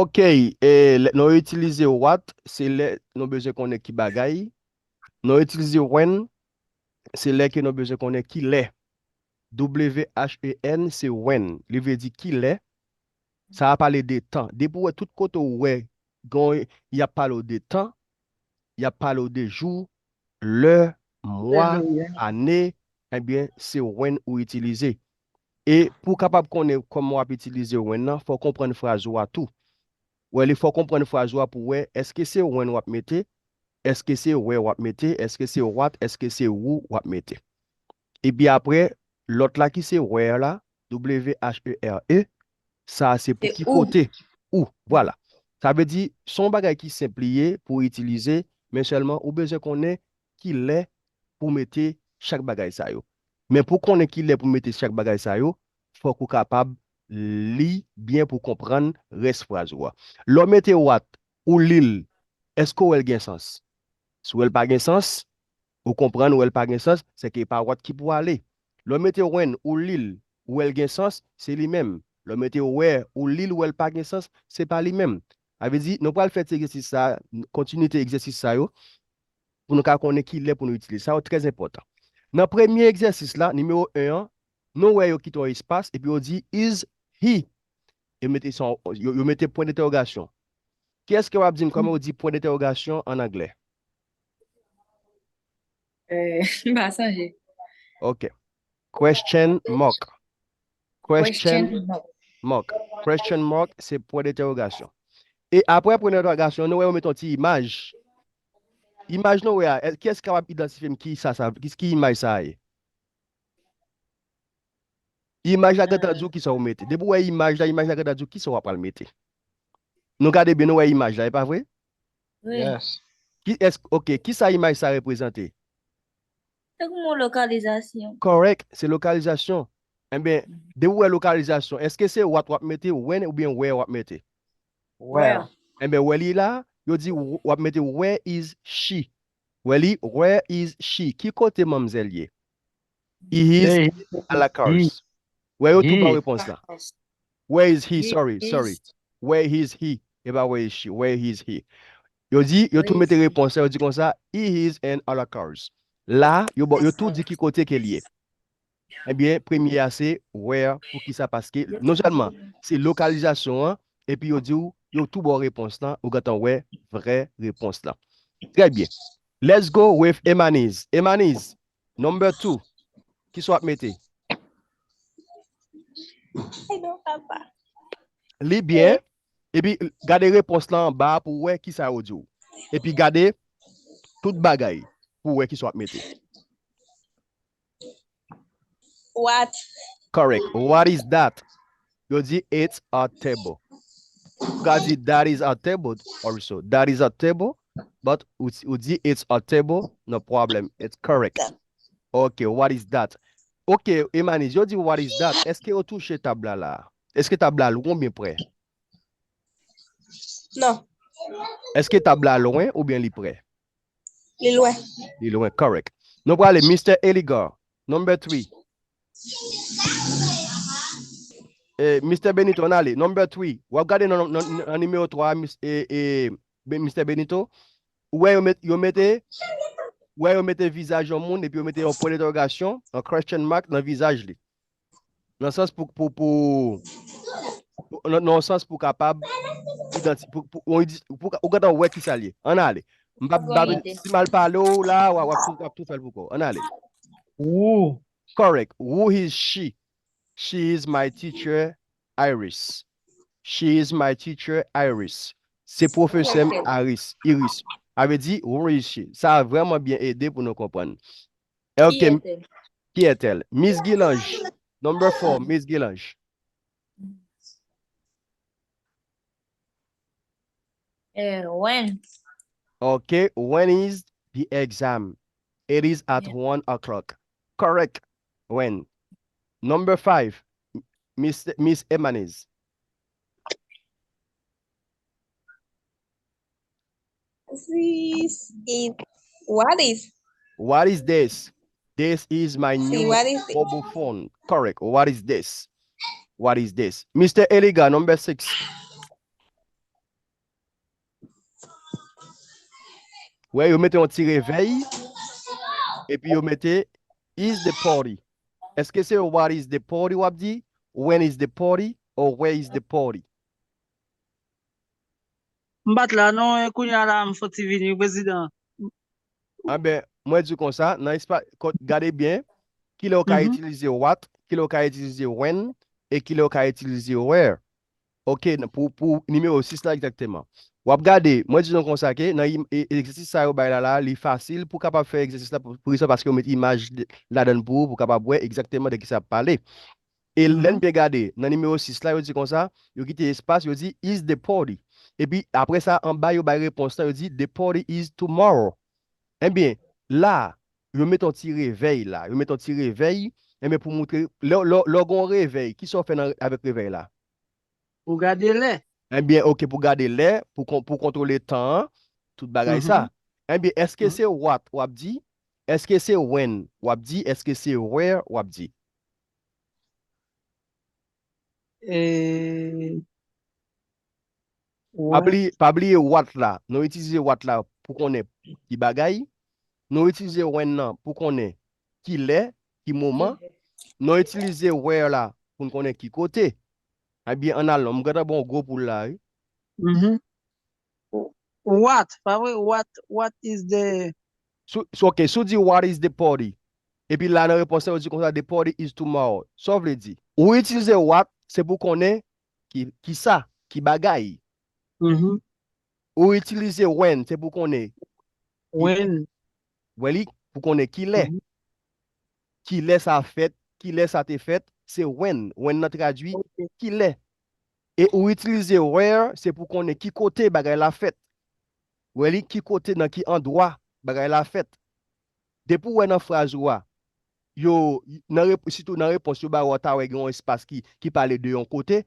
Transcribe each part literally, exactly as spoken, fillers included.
Ok, e, lè nou itilize what, se lè nou bezwen konnen ki bagay. Nou itilize when, se lè ke nou bezwen konnen ki lè. W H E N, se when. Li vle di ki lè. Sa a pale de tan. Depi w wè tout kote w wè, gen, y ap pale w de tan, y ap pale w de jou, lè, mwa, ane, ebyen, se when ou itilize. E pou w kapab konnen kòman w ap itilize when nan, fò w konprann fraz ou a tou. Wè, li fò w konprann fraz ou a pou w wè, èske se when w ap mete, èske se where w ap mete, èske se what, èske se who w ap mete. Epi apre, lòt la ki se where la, W H E R E, sa a se pou ki kote, ou, vwala. Sa vle di, se yon bagay ki senp li ye pou w itilize, men sèlman ou bezwen konnen ki lè pou w mete chak bagay sa yo. Men pou w konnen ki lè pou w mete chak bagay sa yo, fòk ou kapab li byen pou w konprann rès fraz ou a. Lè w mete what, ou li l, èske w wè l gen sans? Si w wè l pa gen sans, ou konprann, ou wè l pa gen sans, se ke e pa what ki pou ale. Lè w mete when, ou li l, ou wè l gen sans, se li menm. Lè w mete where, ou li l, ou wè l pa gen sans, se pa li menm. Sa vle di, nou pral fè ti egzèsis sa, kontinite egzèsis sa yo, pou nou ka konnen ki lè pou nou itilize. Sa yo trè enpòtan. Nan premye egzèsis la, nimewo en an, nou wè yo kite yon espas, epi yo di, is he. Yo mete, son, yo, yo mete pwen dentèwogasyon. Kiyès ki w ap di m kòman yo di pwen dentèwogasyon ann anglè? Euh, m pa sonje. Ok. Question mark. Question mark. Question mark, se pwen dentèwogasyon. E apre pwen dentèwogasyon, nou wè yo mete yon ti imaj. Imaj nou wè a, kiyès ki kapab idantifye m ki sa, sa, ki, ki imaj sa a ye? Imaj la gentan di w kisa w mete. Depi w wè imaj la, imaj la gentan di w kisa w ap pral mete. Nou gade byen, nou wè imaj la, e pa vre? Wi. Yes. Ki, èske, ok, kisa imaj sa reprezante? Tankou yon lokalizasyon. Kòrèk, se lokalizasyon. Enben, depi w wè lokalizasyon, èske se what w ap mete, when oubyen where w ap mete? Where? Enben, wè li la, yo di w ap mete where is she. Wè li, where is she? Ki kote manmzèl ye? He is Hey, à la cars. Wè yo tou ba he. Repons la. Where is he? Sorry, sorry. Where is he? E pa where is she? Where is he? Yo di, yo tou mete repons la, yo di konsa, he is in à la cars. La, yo, bon, yo tou di ki kote ke l ye. Ebyen, premye a se where, poukisa? Paske non sèlman se lokalizasyon an, epi yo di w, yo tou ba w repons lan, ou gentan wè vrè repons lan. Trè byen. Let's go with Emaniz. Emaniz, number two. Kisa w ap mete? Ay non, papa. Li byen. Epi gade repons lan anba pou w wè kisa yo di w. Epi gade tout bagay pou w wè kisa w ap mete. What? Correct. What is that? Yo di it's a table. Ou ka di that is a table also. That is a table, but ou, ou di it's a table, no problem. It's correct. Ok, what is that? Ok, Emaniz, yo di what is that? Èske yo touche tab la la? Èske tab la lwen oubyen prè? Non. Èske tab la lwen oubyen li prè? Li lwen. Li lwen, correct. Nou prale, Mister Eligar, number three. Eh, Mister Benito, ann ale, number three. W ap gade nan, nan, nan nimewo twa, mis- eh, eh, Be- Mister Benito. Ou wè yo, met, yo mete, ou wè yo mete vizaj yon moun epi yo mete yon pwen dentèwogasyon, yon question mark nan vizaj li. Nan sans pou, pou, pou, nan, nan sans pou kapab idanti, pou, pou, ou, ou, ou gentan wè kisa l ye. Ann ale. M p ap, m p ap, si m al pale w la, w ap, w ap tou, w ap tou fè l pou kò w. Ann ale. Who? Correct. Who is she? She is my teacher, Iris. She is my teacher, Iris. Se pwofesè m, Iris. Iris. Sa vle di, who is she? Sa a vrèman byen ede pou nou konprann. Ok. Qui est-elle? Miss Guilange. Number four, Miss Guilange. Eh, when? Ok. When is the exam? It is at one o'clock. Correct. When? Number five, Miss, Miss Emanis. This is, what is? What is this? This is my See, new what is it? mobile phone. Correct. What is this? What is this? Mister Eliga, number six. Wè, yo mete yon ti revèy, epi yo mete is the party. Èske se what is the party w ap di? When is the party? Or where is the party? M pa t la non, e kounye a la m soti vini, prezidan. Anben, mwen di konsa, nan espas, gade byen, kilè w ka itilize what, kilè w ka itilize when, e kilè w ka itilize where. Ok, pou, pou nimewo sis la egzakteman. W ap gade, mwen di nou konsa ke nan egzèsis sa yo bay la la, li fasil pou kapab fè egzèsis la pou rezon paske yo met imaj ladan l pou ou, pou kapab wè egzakteman de ki sa ap pale. E lè n byen gade, nan nimewo sis la, yo di konsa, yo kite espas, yo di is the party. Epi apre sa, anba yo bay repons la, yo di the party is tomorrow. Ebyen, la, yo met yon ti revèy la, yo met yon ti revèy, ebyen pou moutre, lè w gen yon revèy, kisa w fè avèk revèy la? Pou gade lè. Ebyen, ok, pou gade lè, pou kontwole tan an, tout bagay sa. Ebyen, èske se what w ap di? Èske se when w ap di? Èske se where w ap di? Pa bliye what la. Nou itilize what la pou konnen ki bagay. Nou itilize when nan pou konnen ki lè, ki moman. Nou itilize where la pou n konnen ki kote. Ebyen, ann al non, m gentan ba w gwo poul la, wi. What, pa vre? What, what is the So, ok, si w di what is the party? Epi la nan repons la, yo di konsa the party is tomorrow. Sa w vle di? Ou itilize what, se pou konnen ki, ki sa, ki bagay. Ou itilize when, se pou konnen. When. Wè li, pou konnen ki lè. Ki lè sa fèt, ki lè sa te fèt, se when. When nan tradui ki lè. E ou itilize where, se pou konnen ki kote bagay la fèt. Wè li, ki kote, nan ki andwa bagay la fèt. Depi w wè nan fraz ou a, yo, nan, sitou nan repons yo ba ou a, ta wè gen yon espas ki, ki pale de yon kote,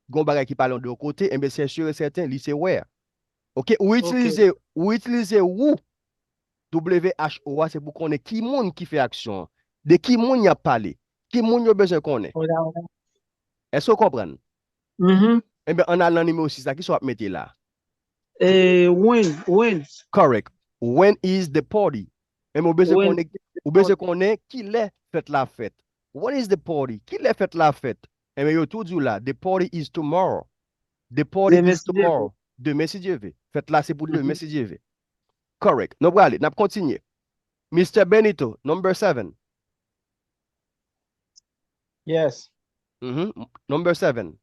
gen yon bagay ki pale de yon kote, enben se sûr et certain, li se where. Ok, ou itilize, ou itilize ou, W H O a, se pou konnen ki moun ki fè aksyon an, de ki moun y ap pale, ki moun yo bezwen konnen. Èske w konprann? Enben, ann al nan nimewo sis la, kisa w ap mete la? Eh, when, when. Correct. When is the party? Enben, ou bezwen konnen, ou bezwen konnen ki lè fèt la fèt. When is the party? Ki lè fèt la fèt? Enben, yo tou di w la, the party is tomorrow. The party is tomorrow. Demen si Dye ve. Fèt la se pou demen si Dye ve. Correct. Nou prale, n ap kontinye. Mister Benito, number seven. Yes. Mm-hmm. Number seven.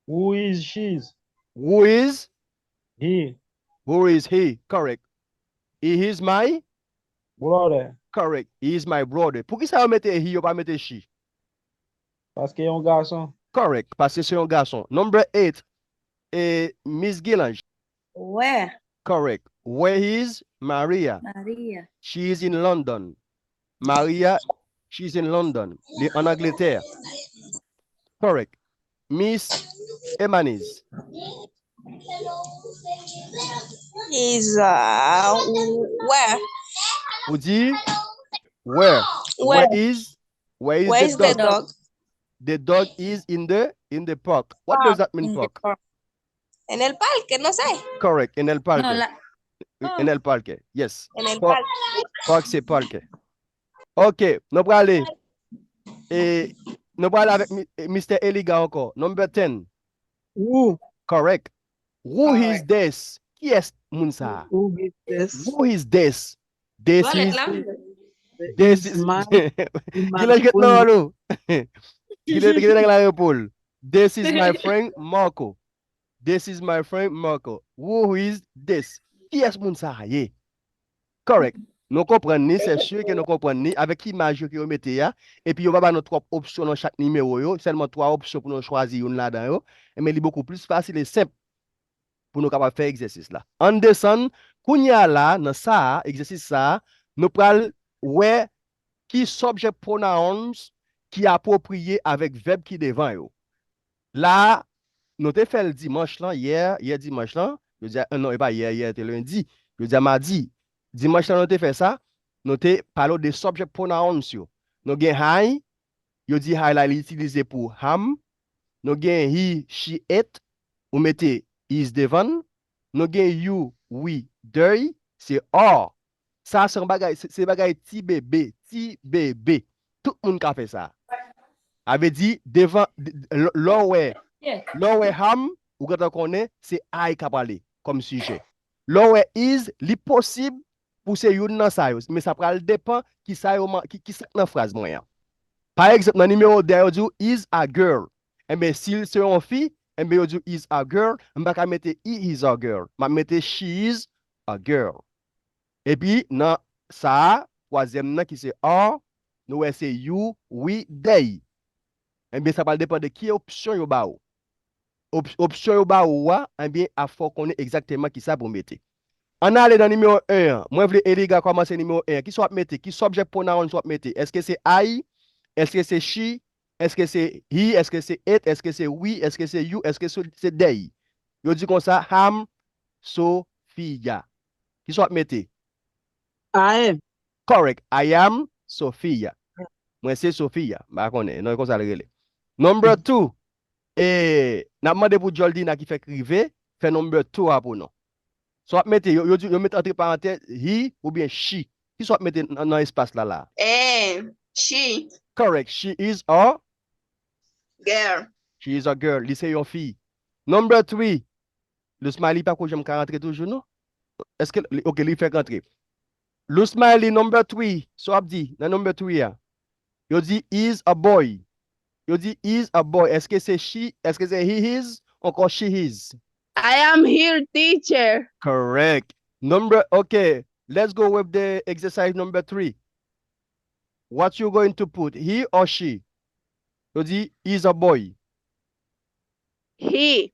Who is she's? Who is? He. Who is he? Correct. He is my? Brother. Correct. He is my brother. Poukisa yo mete he, yo pa mete she? Paske yon gason. Correct. Paske se yon gason. Number eight. E Miss Gilange. Where? Correct. Where is Maria? Maria. She is in London. Maria, she's in London. Li an Angleterre. Correct. Miss Emanis. Is uh, where? Ou di where? Where? Where is where is Where the is the dog? Dog? The dog is in the in the park. What does that mean, In the park? Park. En el parque, no sé. Correct, en el parque. Non, la, En el parque, yes. En el Park, parque. Park se park. Ok, nou prale. E nou prale avèk mi- e, Mister Eliga ankò. Number ten. Who? Correct. Who is this? Kiyès moun sa? Who is this? Who is this? This is Toilet la. This is My- Kilè ki nan ou? Kilè ki nan la repoul? This is my friend Marco. This is my friend Marco. Who is this? Kiyès moun sa a ye? Correct. Nou konprann ni, se sûr ke nou konprann ni avèk imaj yo ke yo mete a, epi yo pa ba nou twòp opsyon nan chak nimewo yo, sèlman twa opsyon pou nou chwazi youn ladan yo, men li bokou plis fasil e senp pou nou kapab fè egzèsis la. Ann desann, kounye a la, nan sa a, egzèsis sa a, nou pral wè ki subject pronouns ki apwopriye avèk vèb ki devan yo. La a, nou te fè l dimanch lan, yè, yè dimanch lan, jodi a, non, e pa yè, yè te lendi, jodi a madi. Dimanch lan nou te fè sa, nou te pale w de subject pronouns yo. Nou gen I, yo di I la li itilize pou am. Nou gen he, she, it, ou mete is devan l. Nou gen you, we, they. Se are. Sa se yon bagay, se, se bagay ti bebe, ti bebe. Tout moun ka fè sa. A vle di, devan, de- lè w wè, lè w wè am, ou gentan konnen se I k ap pale kòm sijè. Lè w wè is, li posib pou se youn nan sa yo, men sa pral depann ki sa yo, ki, ki sa k nan fraz mwen an. Pa egzanp, nan nimewo de a, yo di w is a girl. Enben, si l se yon fi, enben, yo di w is a girl, m pa ka mete he is a girl. M ap mete she is a girl. Epi, nan sa a, twazyèm nan ki se are, nou wè se you, we, they. Enben, sa pral depann de ki opsyon yo ba ou. Op- opsyon yo ba ou a, enben, ap fè w konnen egzakteman ki sa pou w mete. Ann ale nan nimewo en an. Mwen vle Eliga kòmanse nimewo en an. Ki sa w ap mete? Ki subject pronoun w ap mete? Èske se I? Èske se she? Èske se he? Èske se it? Èske se we? Èske se you? Èske se, se they? Yo di konsa, am Sophia. Ki sa w ap mete? I am. Correct. I am Sophia. Mwen se Sophia. M pa konnen. Non, e konsa l rele. Number two. E, n ap mande pou Joldina ki fèk rive, fè number two a pou nou. Sa w ap mete, yo, yo, di- yo mete antre parantèz, he oubyen she. Ki sa w ap mete nan, nan espas la la? Eh, she, Correct. She is a, girl. She is a girl. Li se yon fi. Number three. Lou Smiley pa ko janm ka rantre toujou, non? Èske, li- ok, li fèk rantre. Lou Smiley, number three. Sa w ap di nan number three a? Yo di is a boy. Yo di is a boy. Èske se she? Èske se he is? Ankò she is? I am here, teacher. Correct. Number, ok. Let's go with the exercise number three. What you going to put? He or she? Yo di is a boy. He,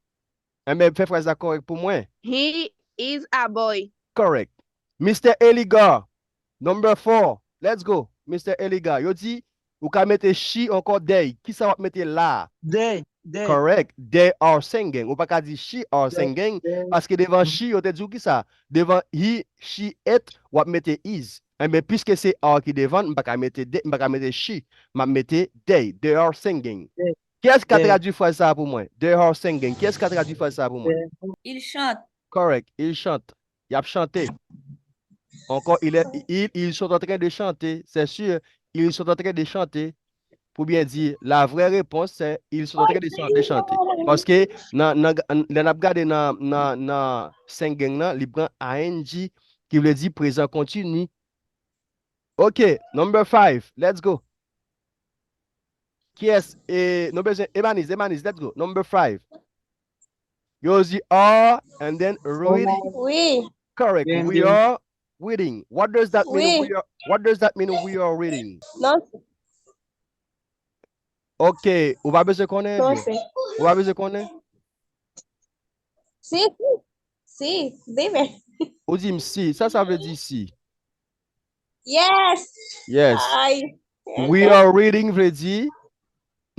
Enben, fè fraz la kòrèk pou mwen. He is a boy. Correct. Mister Eligar, number four. Let's go, Mister Eligar. Yo di, ou ka mete she ankò they. Ki sa w ap mete la? They, they. Correct. They are singing. Ou pa ka di she are singing. They. Paske devan she, yo te di w ki sa? Devan he, she, it, w ap mete is. Enben, piske se are ki devan, m pa ka mete they, m pa ka mete she. M ap mete they. They are singing. They. Kiyès ka They. tradui fraz sa a pou mwen? They are singing. Kiyès ka tradui fraz sa a pou mwen? They. Il chante. Correct. Ils chantent. Y ap chante. Ankò, il est, ils, ils sont en train de chanter. C'est sûr, ils sont en train de chanter. Pou byen di, la vraie réponse, c'est ils sont en train de chan- de chanter. Paske nan, nan, lè n ap gade nan, nan, nan singing nan, li pran I N G, ki vle di prezan kontini. Ok, number five. Let's go. Kiyès? E, nou bezwen, Emanise, Emanise, let's go. Number five. Yo di are and then reading. Wi. Correct. Then We the- are reading. What does that mean? Wi. We are, what does that mean we are reading? Non, Ok, ou pa bezwen konnen. non, Byen. se. Ou pa bezwen konnen. Si, si. Si, dime. Ou di m si. Sa, sa vle di si. Yes. Yes. Ay. We are reading vle di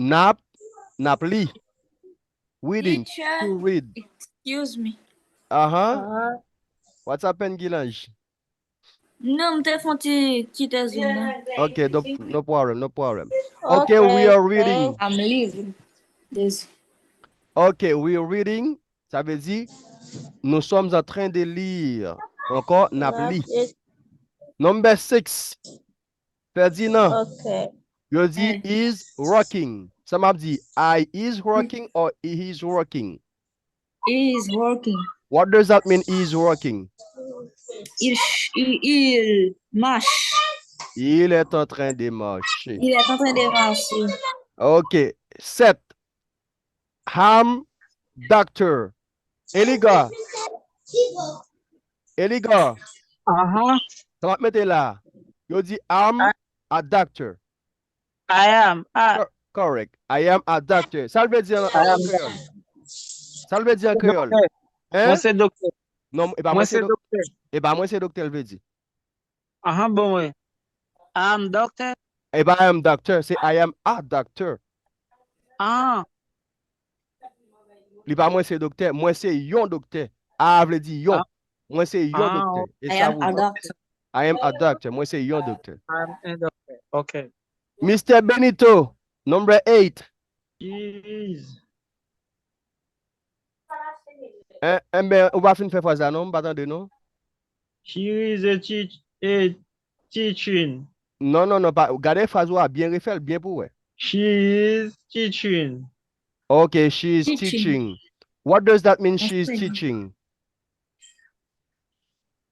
n ap, n ap li. Reading, Teacher, to read. Excuse me. Aha. Ah, What's happened, Guilange? Non, m te fè yon ti, ti tèz mwen nan. Ok, no, no problem, no problem. ok, Ok, we are reading. thank- I'm leaving. Désolé. Ok, we are reading. Sa vle di, nous sommes en train de lire. Ankò, n ap li. Ok, Number six. Ferdinand, ok. yo di Eh. is working. Sa m ap di, I is working or he is working? He is working. What does that mean, he is working? Il, ch- il, il marche. Il est en train de marcher. Il est en train de marcher. Ok. Sept. Ham, doctor. Eliga. Eliga. Aha. Sa m ap mete la. Yo di am Ah. a doctor. I am. Ah, Cor- Correct. I am a doctor. Sa l vle di an I am. Kreyòl? Sa l vle di an Kreyòl? Doktè. Hein? Mwen se doktè. Non, e pa Mwen mwen se se dok- doktè. e pa mwen se doktè l vle di. Aha, bon, mwen. I am doctor. E pa I am doctor, se I am a doctor. Ah, Li pa mwen se doktè, mwen se yon doktè. A vle di yon. Ah. Mwen se yon Ah, doktè. E I sa am vle a di. doctor. I am a doctor, mwen se yon doktè. I am a doctor. Ok. Mister Benito, number eight. Is. En, enben, ou pa fin fè fraz la non, m pa tande non. She is a teach, a teaching. Non, non, non, pa, gade fraz ou a byen, refè l byen pou wè. She is teaching. Ok, she is Teaching. Teaching. What does that mean, she is Enseyan. Teaching?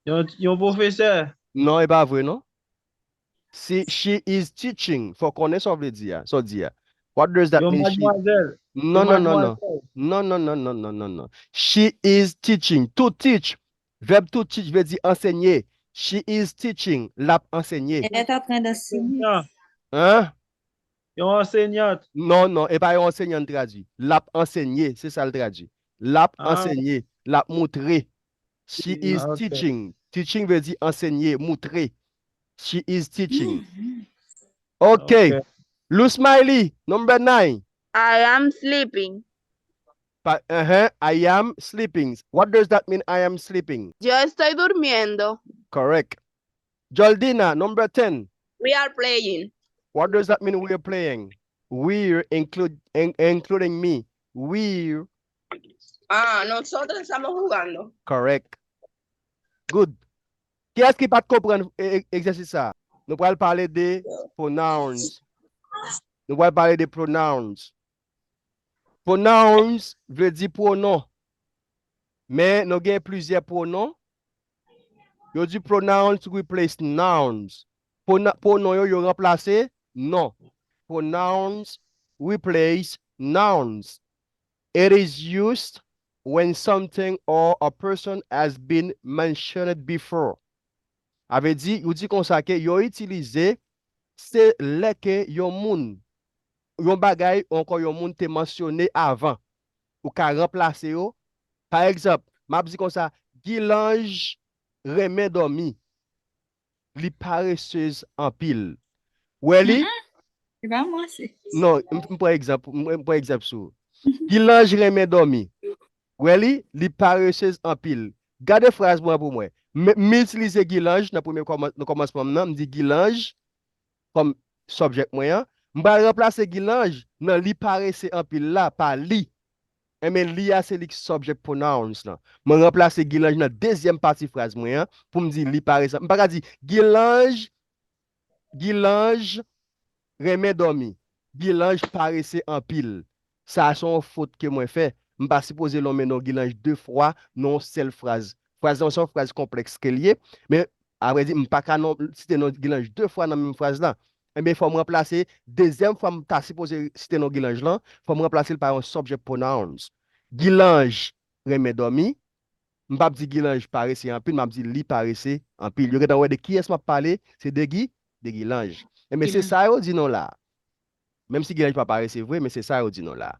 Yon, yon pwofesè. Non, e pa vre, non. Si she is teaching, fò konnen sa w vle di a, sa w di a. What does that Yon mean? She... madmwazèl. Non, Yon non, non, non. madmwazèl. Non, non, non, non, non, non, non, non. She is teaching. To teach. Vèb to teach vle di ansenye. She is teaching. L ap ansenye. Elle est en train d'enseigner. Ansèyan. Hein? Yon ansenyant. Non, non, e pa yon ansenyan n tradui. L ap ansenye, se sa l tradui. L ap Ah. Ansenye, l ap moutre. She is Ah, ok. Teaching. Teaching vle di ansenye, moutre. She is teaching. Ok. Ok. Lou Smiley, number nine. I am sleeping. Pa, uh-huh, I am sleeping. What does that mean, I am sleeping? Yo estoy durmiendo. Correct. Joldina, number ten. We are playing. What does that mean, we're playing? We're include, in, including me. We're Ah, nosotros estamos jugando. Correct. Good. Kiyès ki pa t konprann e- e- egzèsis sa? Nou pral pale de pronouns. Nou pral pale de pronouns. Pronouns vle di pwonon. Men nou gen plizyè pwonon. Yo di pronouns replace nouns. Pwona- Pwonon yo, yo ranplase non. Pronouns replace nouns. It is used when something or a person has been mentioned before. A vle di, yo di konsa ke yo itilize se lè ke yon moun, yon bagay, ankò yon moun te mansyone avan. Ou ka ranplase yo. Pa egzanp, m ap di konsa, Gilanj renmen dòmi. Li paresez anpil. Wè li? Se pa mwen, se. Non, m m pran egzanp, m m pran egzanp sou. Gilanj renmen dòmi. Wè li? Li paresez anpil. Gade fraz mwen pou mwen. M m itilize Gilanj nan premye kòman- nan kòmansman m nan, m di Gilanj kòm subject mwen an. M pral ranplase Gilanj nan li parese anpil la pa li. Enben, li a se li k subject pronouns lan. Mwen ranplase Gilanj nan dezyèm pati fraz mwen an pou m di li parese. M pa ka di Gilanj, Gilanj renmen dòmi. Gilanj parese anpil. Sa a se yon fot ke mwen fè. M pa sipoze lonmen non Gilanj de fwa nan yon sèl fraz. Fraz lan se yon fraz konplèks ke l ye, men avrèdi, m pa ka non, site non Gilanj de fwa nan menm fraz la. Enben, fò m ranplase, dezyèm fwa m ta sipoze site non Gilanj lan, fò m ranplase l pa yon subject pronouns. Gilanj renmen dòmi. M p ap di Gilanj parese anpil, m ap di li parese anpil. Yo gentan wè de kiyès m ap pale, se de Gi, de Gilanj. Enben, se Gilanj. Sa yo di non la. Menm si Gilanj pa parese vre, men se sa yo di non la.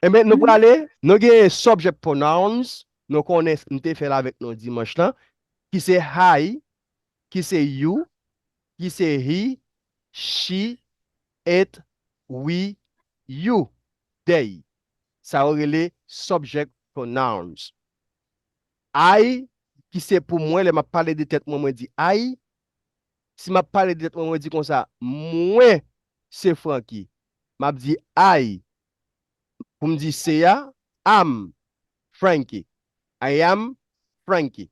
Enben, nou prale, nou gen subject pronouns, nou konnen m te fè l avèk nou dimanch lan, ki se I, ki se you, ki se he, she, it, we, you, they. Sa yo rele subject pronouns. I, ki se pou mwen, lè m ap pale de tèt mwen, mwen di I. Si m ap pale de tèt mwen, mwen di konsa, mwen se Francky. M ap di I. Pou m di se a, I'm Frankie. I am Frankie.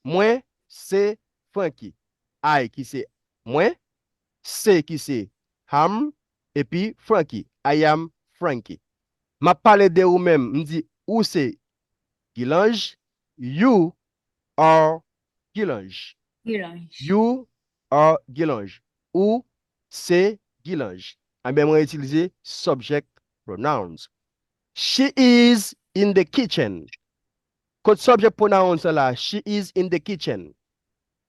Mwen se Francky. I ki se mwen, se ki se I'm, epi Francky. I am Frankie. M ap pale de ou menm, m di ou se Gilanj, you are Gilanj. Gilanj. You are Gilanj. Ou se Gilanj. Enben, mwen itilize subject pronouns. She is in the kitchen. Kot subject pronouns lan la? She is in the kitchen.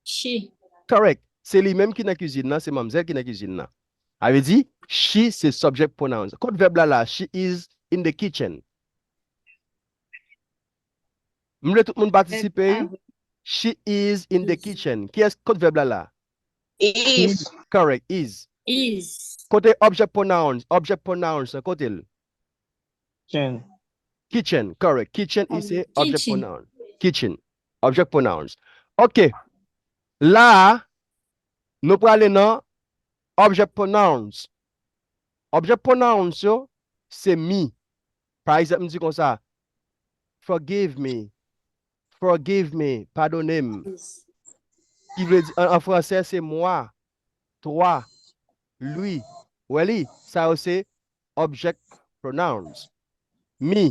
She. Correct. Se li menm ki nan kizin nan, se manmzèl ki nan kizin nan. A vle di, she se subject pronouns. Kot vèb la la? She is in the kitchen. M vle tout moun patisipe. Ah, She is in the Is. Kitchen. Kiyès, kot vèb la la? Is. Correct, is. Is. Kote object pronouns? Object pronouns, kote l? Kitchen. Kitchen, correct. Kitchen is a object Kitchen. Pronoun. Kitchen, object pronouns. Ok. La, nou prale nan object pronouns. Object pronouns yo, se me. Pa egzanp, m di konsa, forgive me. Forgive me. Padone m. Is. ki vle di, an, an fransè, se moi, toi, lui. Ou wè li? Sa yo se object pronouns. Me.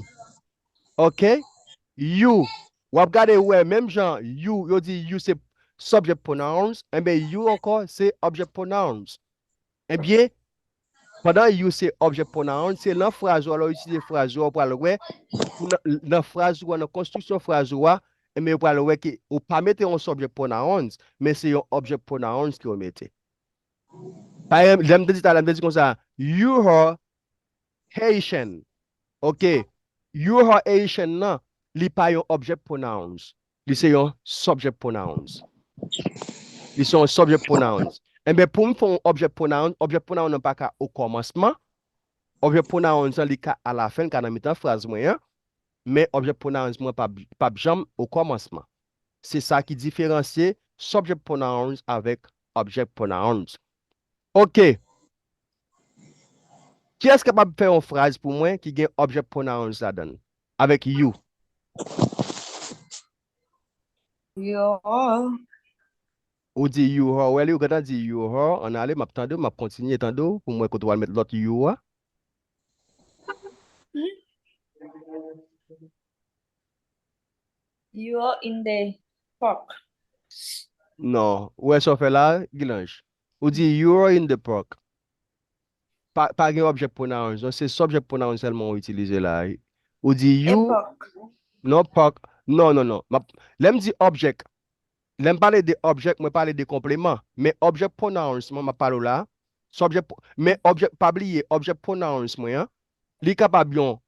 Ok? You. W ap gade, ou wè, menm jan you, yo di you se subject pronouns, enben you ankò se object pronouns. Ebyen, pandan you se object pronoun, se nan fraz ou a, lè w itilize fraz ou a, ou pral wè, pou nan, nan fraz ou a, nan konstriksyon fraz ou a, ebyen, ou pral wè ke ou pa mete yon subject pronouns, men se yon object pronouns ke w mete. Pa egzanp, jan m te di talè, m te di konsa, you are Haitian. Ok. You are Haitian nan, li pa yon object pronouns. Li se yon subject pronouns. Li se yon subject pronouns. Enben, pou m fè yon object pronoun, object pronoun nan pa ka o kòmansman. Object pronouns nan, li ka alafen, li ka nan mitan fraz mwen an. Men object pronouns mwen p ap, p ap janm o kòmansman. Se sa ki diferansye subject pronouns avèk object pronouns. Ok. Kiyès kapab fè yon fraz pou mwen ki gen object pronouns ladan l? Avèk you. Yo. Ou di you are, wè li, ou gentan di you are, ann ale, m ap tande w, m ap kontinye tande w, pou m wè kote w al met lòt you a. You are in the park. Non, ou wè sa w fè la, Gilanj? Ou di you are in the park. Pa, pa gen object pronouns, non, se subject pronoun sèlman ou itilize la. Ou di A you, park. Non, park. Non, non, non. M ap, lè m di object, lè m pale de object, mwen pale de konpleman. Men object pronouns, mwen, m ap pale w la. Subject, men object, pa bliye, object pronouns mwen an, li kapab yon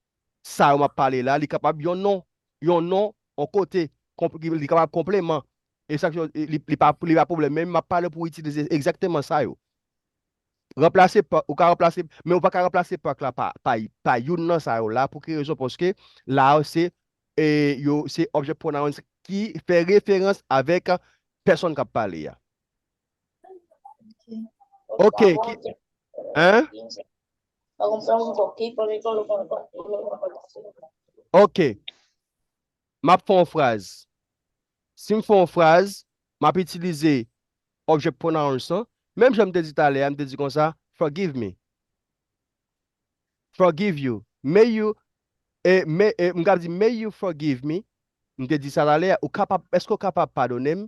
sa yo m ap pale la, li kapab yon non, yon non, yon kote, konp- li kapab konpleman. E sa k fè li, li pa, li pa pwoblèm, men m ap pale pou itilize egzakteman sa yo. Ranplase park, ou ka ranplase, men ou pa ka ranplase park la pa, pa, pa youn nan sa yo la. Pou ki rezon? Paske la se, e, yo, se object pronouns ki fè referans avèk pèsòn k ap pale a. Ok, ki, hein? Ok. M ap fè yon fraz. Si m fè yon fraz, m ap itilize object pronouns lan. Menm jan m te di talè a, m te di konsa, forgive me. Forgive you. May you, e, may, e, m ka di, may you forgive me. M te di sa talè a, ou kapab, èske ou kapab padone m?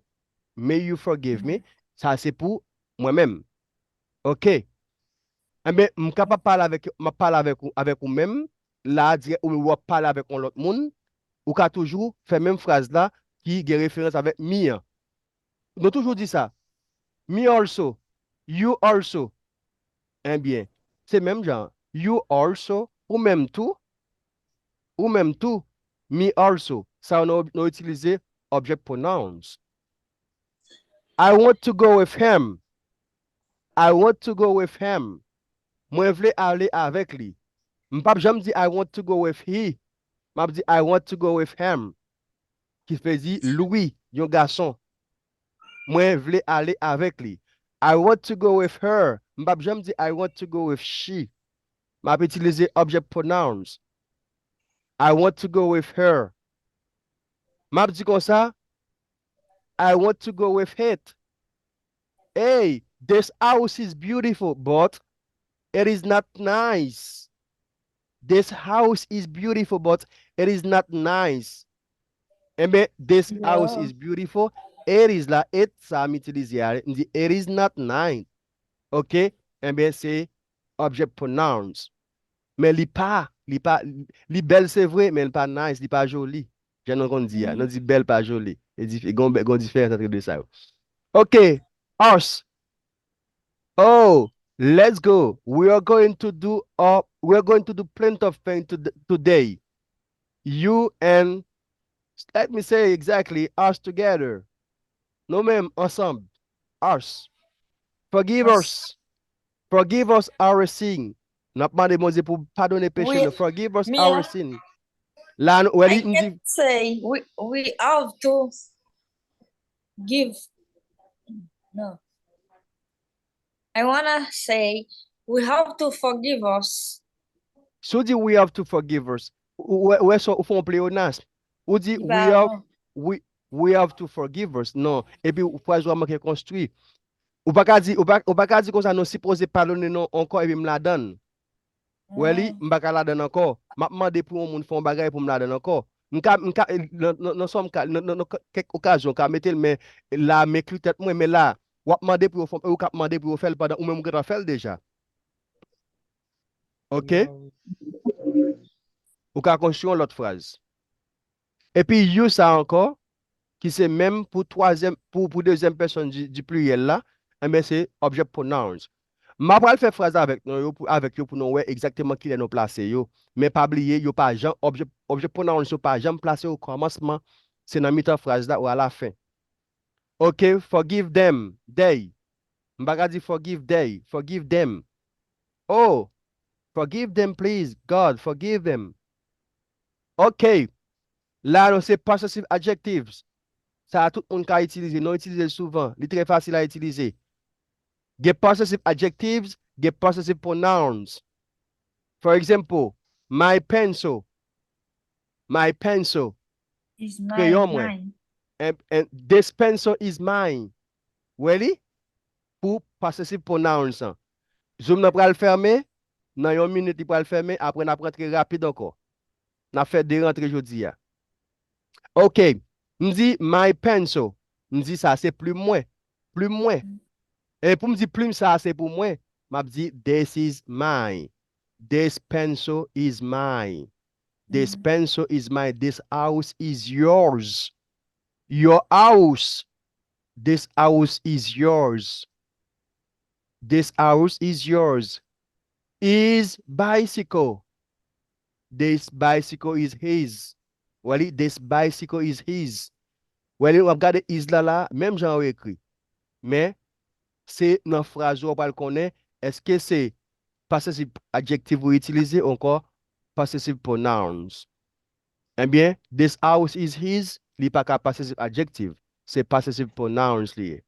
May you forgive me. Sa se pou mwen menm. Ok. Enben, m kapab pale avèk, m ap pale avèk ou, avèk ou menm, la, dirèk, ou w ap pale avèk yon lòt moun, ou ka toujou fè menm fraz la ki gen referans avèk me an. Nou toujou di sa. Me also, you also. Enben, se menm jan. You also, ou menm tou, ou menm tou, me also. Sa yo nou, nou itilize object pronouns. I want to go with him. I want to go with him. Mwen vle ale avèk li. M p ap janm di I want to go with he. M ap di I want to go with him. Ki vle di li, yon gason. Mwen vle ale avèk li. I want to go with her. M p ap janm di I want to go with she. M ap itilize object pronouns. I want to go with her. M ap di konsa, I want to go with it. Hey, this house is beautiful, but it is not nice. This house is beautiful, but it is not nice. Enben, this house is beautiful. It is la, it sa m itilize a, m di it is not nice. Ok? Enben, se object pronouns. Men li pa, li pa, li bèl se vre, men li pa nice, li pa joli. Jan nou konn di a, nou di bèl pa joli. E di, gon, gon diferans antre de sa yo. Ok, us. Oh, let's go. We are going to do uh, we are going to do plenty of things to, today. You and, let me say exactly, us together. Nou menm ansanm. Us. Forgive us. Forgive us our sin. N ap mande Bondye pou padone peche nou. Forgive us our sin. La, nou, wè li, m di, say we, we have to give. No. I wanna say we have to forgive us. Si w di we have to forgive us, ou wè, ou wè sa, ou fè yon pleonasm. Ou di we have, we, We have to forgive us. Non. Epi fraz ou a manke konstwi. Ou pa ka di, ou pa, ou pa ka di konsa nou sipoze padone nou ankò epi m ladann. Ou wè li, m pa ka ladann ankò. M ap mande pou yon moun fè yon bagay pou m ladann ankò. M ka, m ka, nan, nan, nan sòm ka, nan, nan, nan kèk okazyon, m ka mete l, men la, m enkli tèt mwen, men la, w ap mande pou yo fè, ou k ap mande pou yo fè l pandan ou menm ou gentan fè l deja. Ok? Ou ka konstwi yon lòt fraz. Epi you sa ankò, ki se menm pou twazyèm, pou, pou dezyèm pèsòn di, di pliriyèl la, enben se object pronouns. M a pral fè fraz avèk nou yo, pou, avèk yo pou nou wè egzakteman kilè nou plase yo. Men pa bliye, yo pa janm, object, object pronouns yo pa janm plase o kòmansman, se nan mitan fraz la ou alafen. Ok, forgive them, they. M pa ka di forgive they, forgive them. Oh, forgive them please, God, forgive them. Ok, la nou se possessive adjectives. Sa a tout moun ka itilize, nou itilize l souvan, li trè fasil a itilize. Gen possessive adjectives, gen possessive pronouns. For example, my pencil. My pencil. Kreyon mwen. And, and this pencil is mine. Wè li? Pou possessive pronouns an. Zoom nan pral fèmen, nan yon minit li pral fèmen, apre n ap rantre rapid ankò. N ap fè de rantre jodi a. Ok, m di my pencil. M di sa se plim mwen. Plim mwen. E pou m di plim sa se pou mwen, m ap di this is mine. This pencil is mine. This pencil is mine. This house is yours. Your house. This house is yours. This house is yours. His bicycle. This bicycle is his. Wè li, this bicycle is his. Wè li, w ap gade is la la, menm jan yo ekri. Men, se nan fraz ou w pral konnen, èske se possessive adjective ou itilize, onkò possessive pronouns. Ebyen, this house is his, li pa ka possessive adjective. Se possessive pronouns li ye.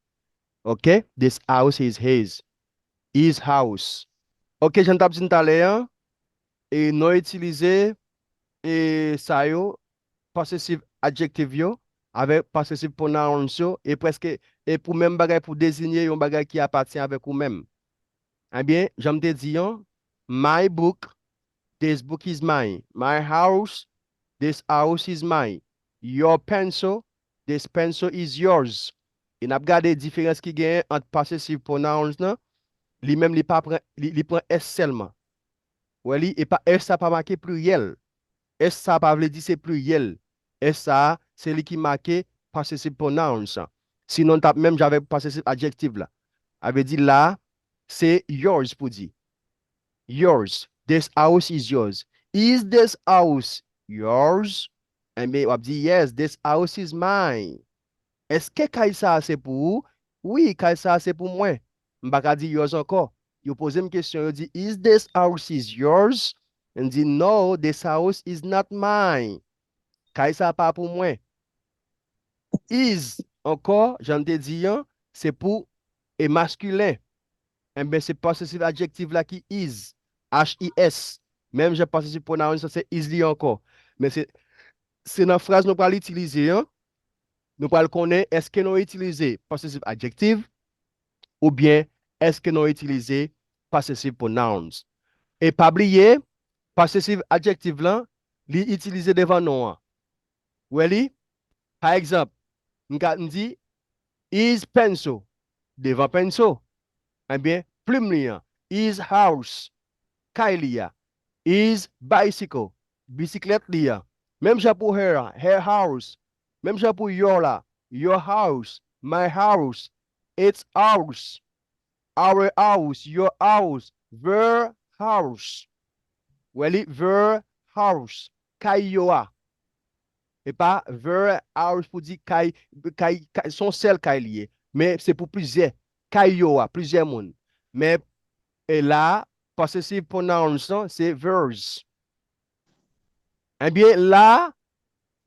Ok? This house is his. His house. Ok, jan n t ap di n talè an, e nou itilize e sa yo, possessive adjective yo, avèk possessive pronouns yo, e prèske, e pou menm bagay pou deziye yon bagay ki apatyen avèk ou menm. Ebyen, jan m te di an, my book, this book is mine. My house, this house is mine. Your pencil, this pencil is yours. E n ap gade diferans ki genyen ant possessive pronouns nan, li menm li pa pran, li, li pran S sèlman. Wè li, e pa S sa pa make pliriyèl. S sa pa vle di se pliriyèl. S sa, se li ki make possessive pronouns an. Sinon, n t ap menm jan avèk possessive adjective la. A vle di la, se yours pou di. Yours. This house is yours. Is this house yours? Enben, w ap di, yes, this house is mine. Èske kay sa a se pou ou? Wi, kay sa a se pou mwen. M pa ka di yours ankò. Yo poze m kesyon, yo di, is this house is yours? M di, no, this house is not mine. Kay sa a pa pou mwen. Is, ankò, jan m te di an, se pou e maskilen. Enben, se possessive adjective la ki is, H I S. Menm jan possessive pronouns se is li ankò. Men se, se nan fraz nou pral itilize an, nou pral konnen èske nou itilize possessive adjective oubyen èske nou itilize possessive pronouns. E pa bliye, possessive adjective lan, li itilize devan non an. Wè li? Pa egzanp, m ka, m di, his pencil, devan pencil. Ebyen, plim li an. His house, kay li a. His bicycle, bisiklèt li a. Menm jan pou her a, her house. Menm jan pou your la, your house, my house, its house, our house, your house, their house. Wè li, their house, kay yo a. E pa their house pou di kay, kay, kay, se yon sèl kay li ye. Men se pou plizyè. Kay yo a, plizyè moun. Men, e la, possessive pronouns lan, se theirs. Ebyen, la,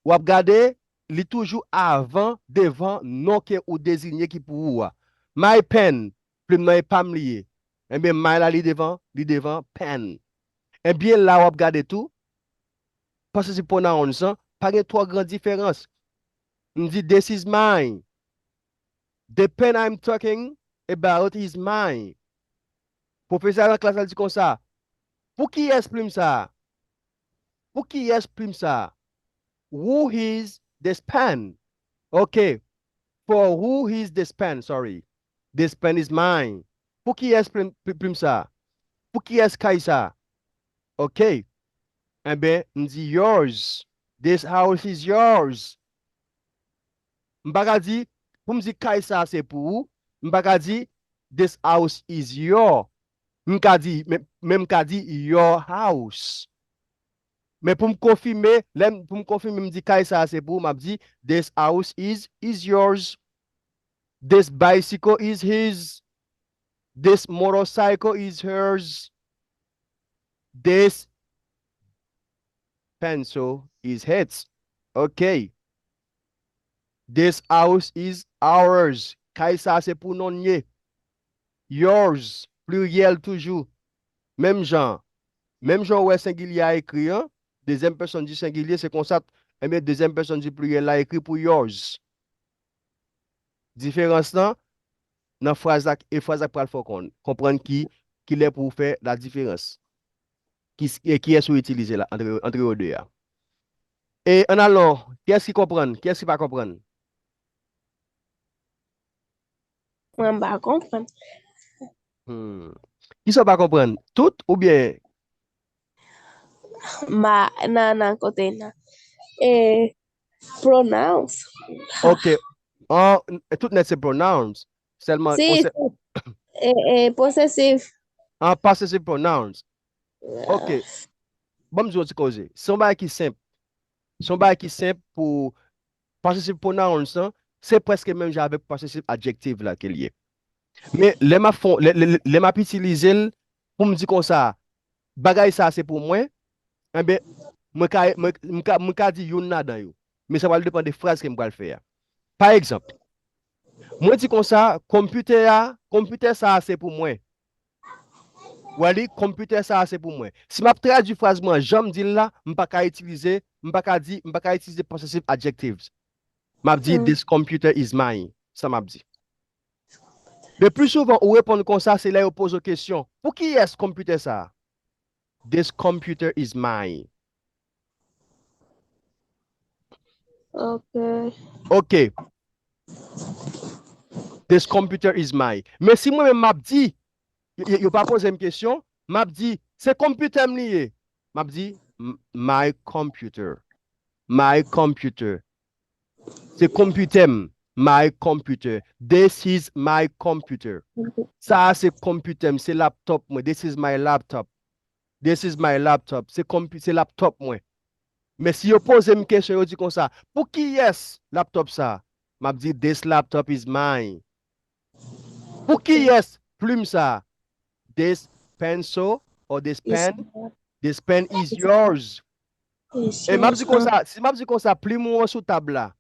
w ap gade, li toujou avan, devan, non ke ou deziye ki pou ou a. My pen, plim nan e pa m li ye. Ebyen, my la, li devan, li devan pen. Ebyen, la, w ap gade tou, possessive pronouns lan, pa gen twò gran diferans. M di, this is mine. The pen I'm talking about is mine. Pwofesè a nan klas la di konsa, pou kiyès plim sa a? Pou kiyès plim sa a? Who is this pen? Ok. For who is this pen? Sorry. This pen is mine. Pou kiyès plim, plim, plim sa a? Pou kiyès kay sa a? Ok. Enben, m di yours. This house is yours. M pa ka di, pou m di kay sa a se pou ou, m pa ka di this house is your. M ka di, men, men m ka di your house. Men pou m konfime, lè m, pou m konfime, m di kay sa a se pou ou, m ap di this house is, is yours. This bicycle is his. This motorcycle is hers. This pencil is his. Ok. This house is ours. Kay sa a se pou nou l ye. Yours, pliryèl toujou. Menm jan, menm jan w wè sengilye a ekri an, dezyèm pèsòn di sengilye, se konsa, enben, dezyèm pèsòn di pliryèl la ekri pou yours. Diferans lan, nan fraz la, e fraz la pral fè w konn, konprann ki, ki lè pou w fè la diferans. Ki, e kiyès ou itilize la, antre, antre yo de a. E ann alon, kiyès ki konprann, kiyès ki pa konprann? Mwen pa konprann. Hmm. Kisa w pa konprann? Tout oubyen? Ma, nan, nan kote nan. E, pronouns. Ok. An, tout nèt se pronouns. Sèlman, Si, konsè- si. E, e, posesif. An possessive pronouns. Ok. Ban m di w yon ti koze. Se yon bagay ki senp. Se yon bagay ki senp pou possessive pronouns lan, se prèske menm jan avèk possessive adjective la ke l ye. Men lè m ap fon, lè, lè, lè, lè m ap itilize l pou m di konsa, bagay sa se pou mwen, enben, mwen ka, mwen, mwen ka, mwen ka di youn ladan yo. Men sa pral depann de fraz ke m pral fè a. Pa egzanp, mwen di konsa, konpitè a, konpitè sa a se pou mwen. Wè li, konpitè sa a se pou mwen. Si m ap tradui fraz mwen jan m di l la, m pa ka itilize, m pa ka di, m pa ka itilize possessive adjectives. M ap di, Mm. This computer is mine. Sa m ap di. Le pli souvan, ou reponn konsa, se lè yo poze w kesyon. Pou kiyès konpitè sa a? This computer is mine. Ok. Ok. This computer is mine. Men si mwen menm m ap di, yo, yo, yo pa poze m kesyon, m ap di, se konpitè m li ye. M ap di, "M- my computer. My computer. Se konpitè m. My computer. This is my computer. Sa a se konpitè m, se laptop mwen. This is my laptop. This is my laptop. Se konpi, se laptop mwen." Men si yo poze m kesyon, yo di konsa, "Pou kiyès laptop sa a?" M ap di, "This laptop is mine." Pou kiyès plim sa a? "This pencil or this pen? This pen is yours." E m ap di konsa, si m ap di konsa, plim ou an sou tab la,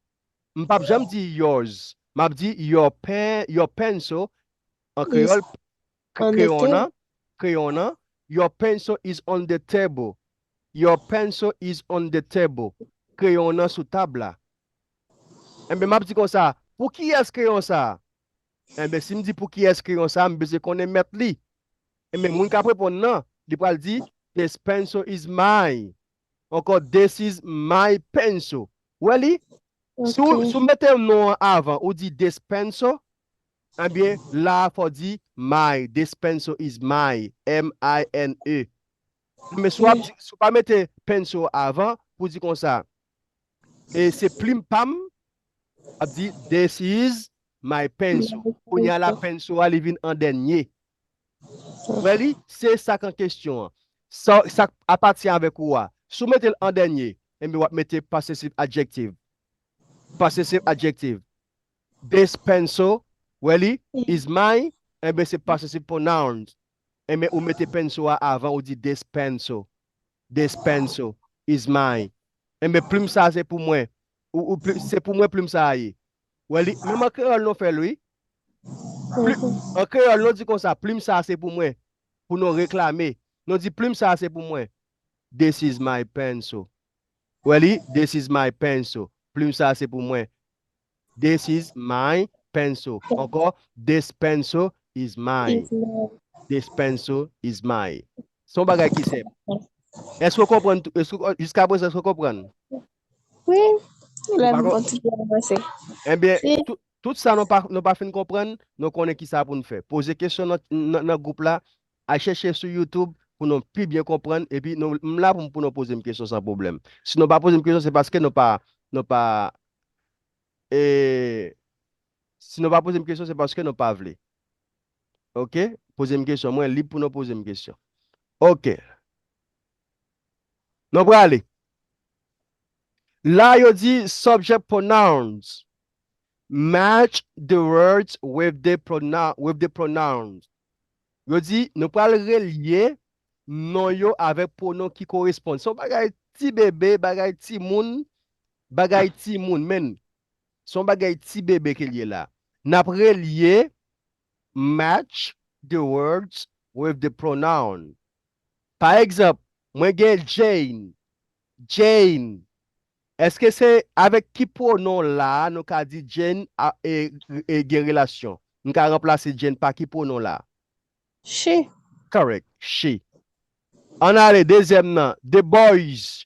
m p ap janm di yours. M ap di your pen, your pencil, an kreyòl, kreyon nan, kreyon nan, your pencil is on the table. Your pencil is on the table. Kreyon nan sou tab la. Enben, m ap di konsa, pou kiyès kreyon sa a? Enben, si m di pou kiyès kreyon sa a, m bezwen konnen mèt li. Enben, moun k ap reponn nan, li pral di, "This pencil is mine." Ankò, "This is my pencil." Wè li? Si w, si w mete non an avan, ou di, "This pencil," enben, la a fò w di, "My, this pencil is mine." M I N E. Men si w ap di, si w pa mete pencil avan, pou di konsa, "E se plim pa m," ap di, "This is my pencil." Kounye a la, pencil a li vin an dènye. Wè li, se sa k an kesyon an. Sa, sa k apatyen avèk ou a. Si w mete l an dènye, enben w ap mete possessive adjective. Possessive adjective. "This pencil," wè li, "is mine," enben se possessive pronouns. Enben ou mete pencil a avan, ou di, "This pencil. This pencil is mine." Enben plim sa a se pou mwen. Ou, ou plim, se pou mwen plim sa a ye. Wè li, menm an kreyòl nou fè l, wi. Plim, an kreyòl nou di konsa, "Plim sa a se pou mwen." Pou nou reklame, nou di, "Plim sa a se pou mwen." "This is my pencil." Wè li, "This is my pencil." Plim sa a se pou mwen. This is my pencil. Ankò, this pencil is mine. This pencil is mine. Se yon bagay ki senp. Èske w konprann tou? Èske, jiska prezan, èske w konprann? Wi. Lè m kontinye avanse. Ebyen, tout, tout sa nou pa, nou pa fin konprann, nou konnen ki sa pou n fè. Poze kesyon nan, nan, nan gwoup la, al chèche sou YouTube pou nou pi byen konprann, epi nou, m la pou, pou nou poze m kesyon san pwoblèm. Si nou pa poze m kesyon, se paske nou pa, nou pa, e, si nou pa poze m kesyon, se paske nou pa vle. Ok? Poze m kesyon. Mwen lib pou nou poze m kesyon. Ok. Nou prale. La, yo di subject pronouns. Match the words with the pronoun, with the pronouns. Yo di, nou pral relye non yo avèk pwonon ki koresponn. Se yon bagay ti bebe, bagay ti moun, bagay ti moun, men. Se yon bagay ti bebe ke l ye la. N ap relye match the words with the pronoun. Pa egzanp, mwen gen Jane. Jane. Èske se avèk ki pwonon la nou ka di Jane a, e, e gen relasyon? Nou ka ranplase Jane pa ki pwonon la? She. Correct. She. Ann ale, dezyèm nan. The boys.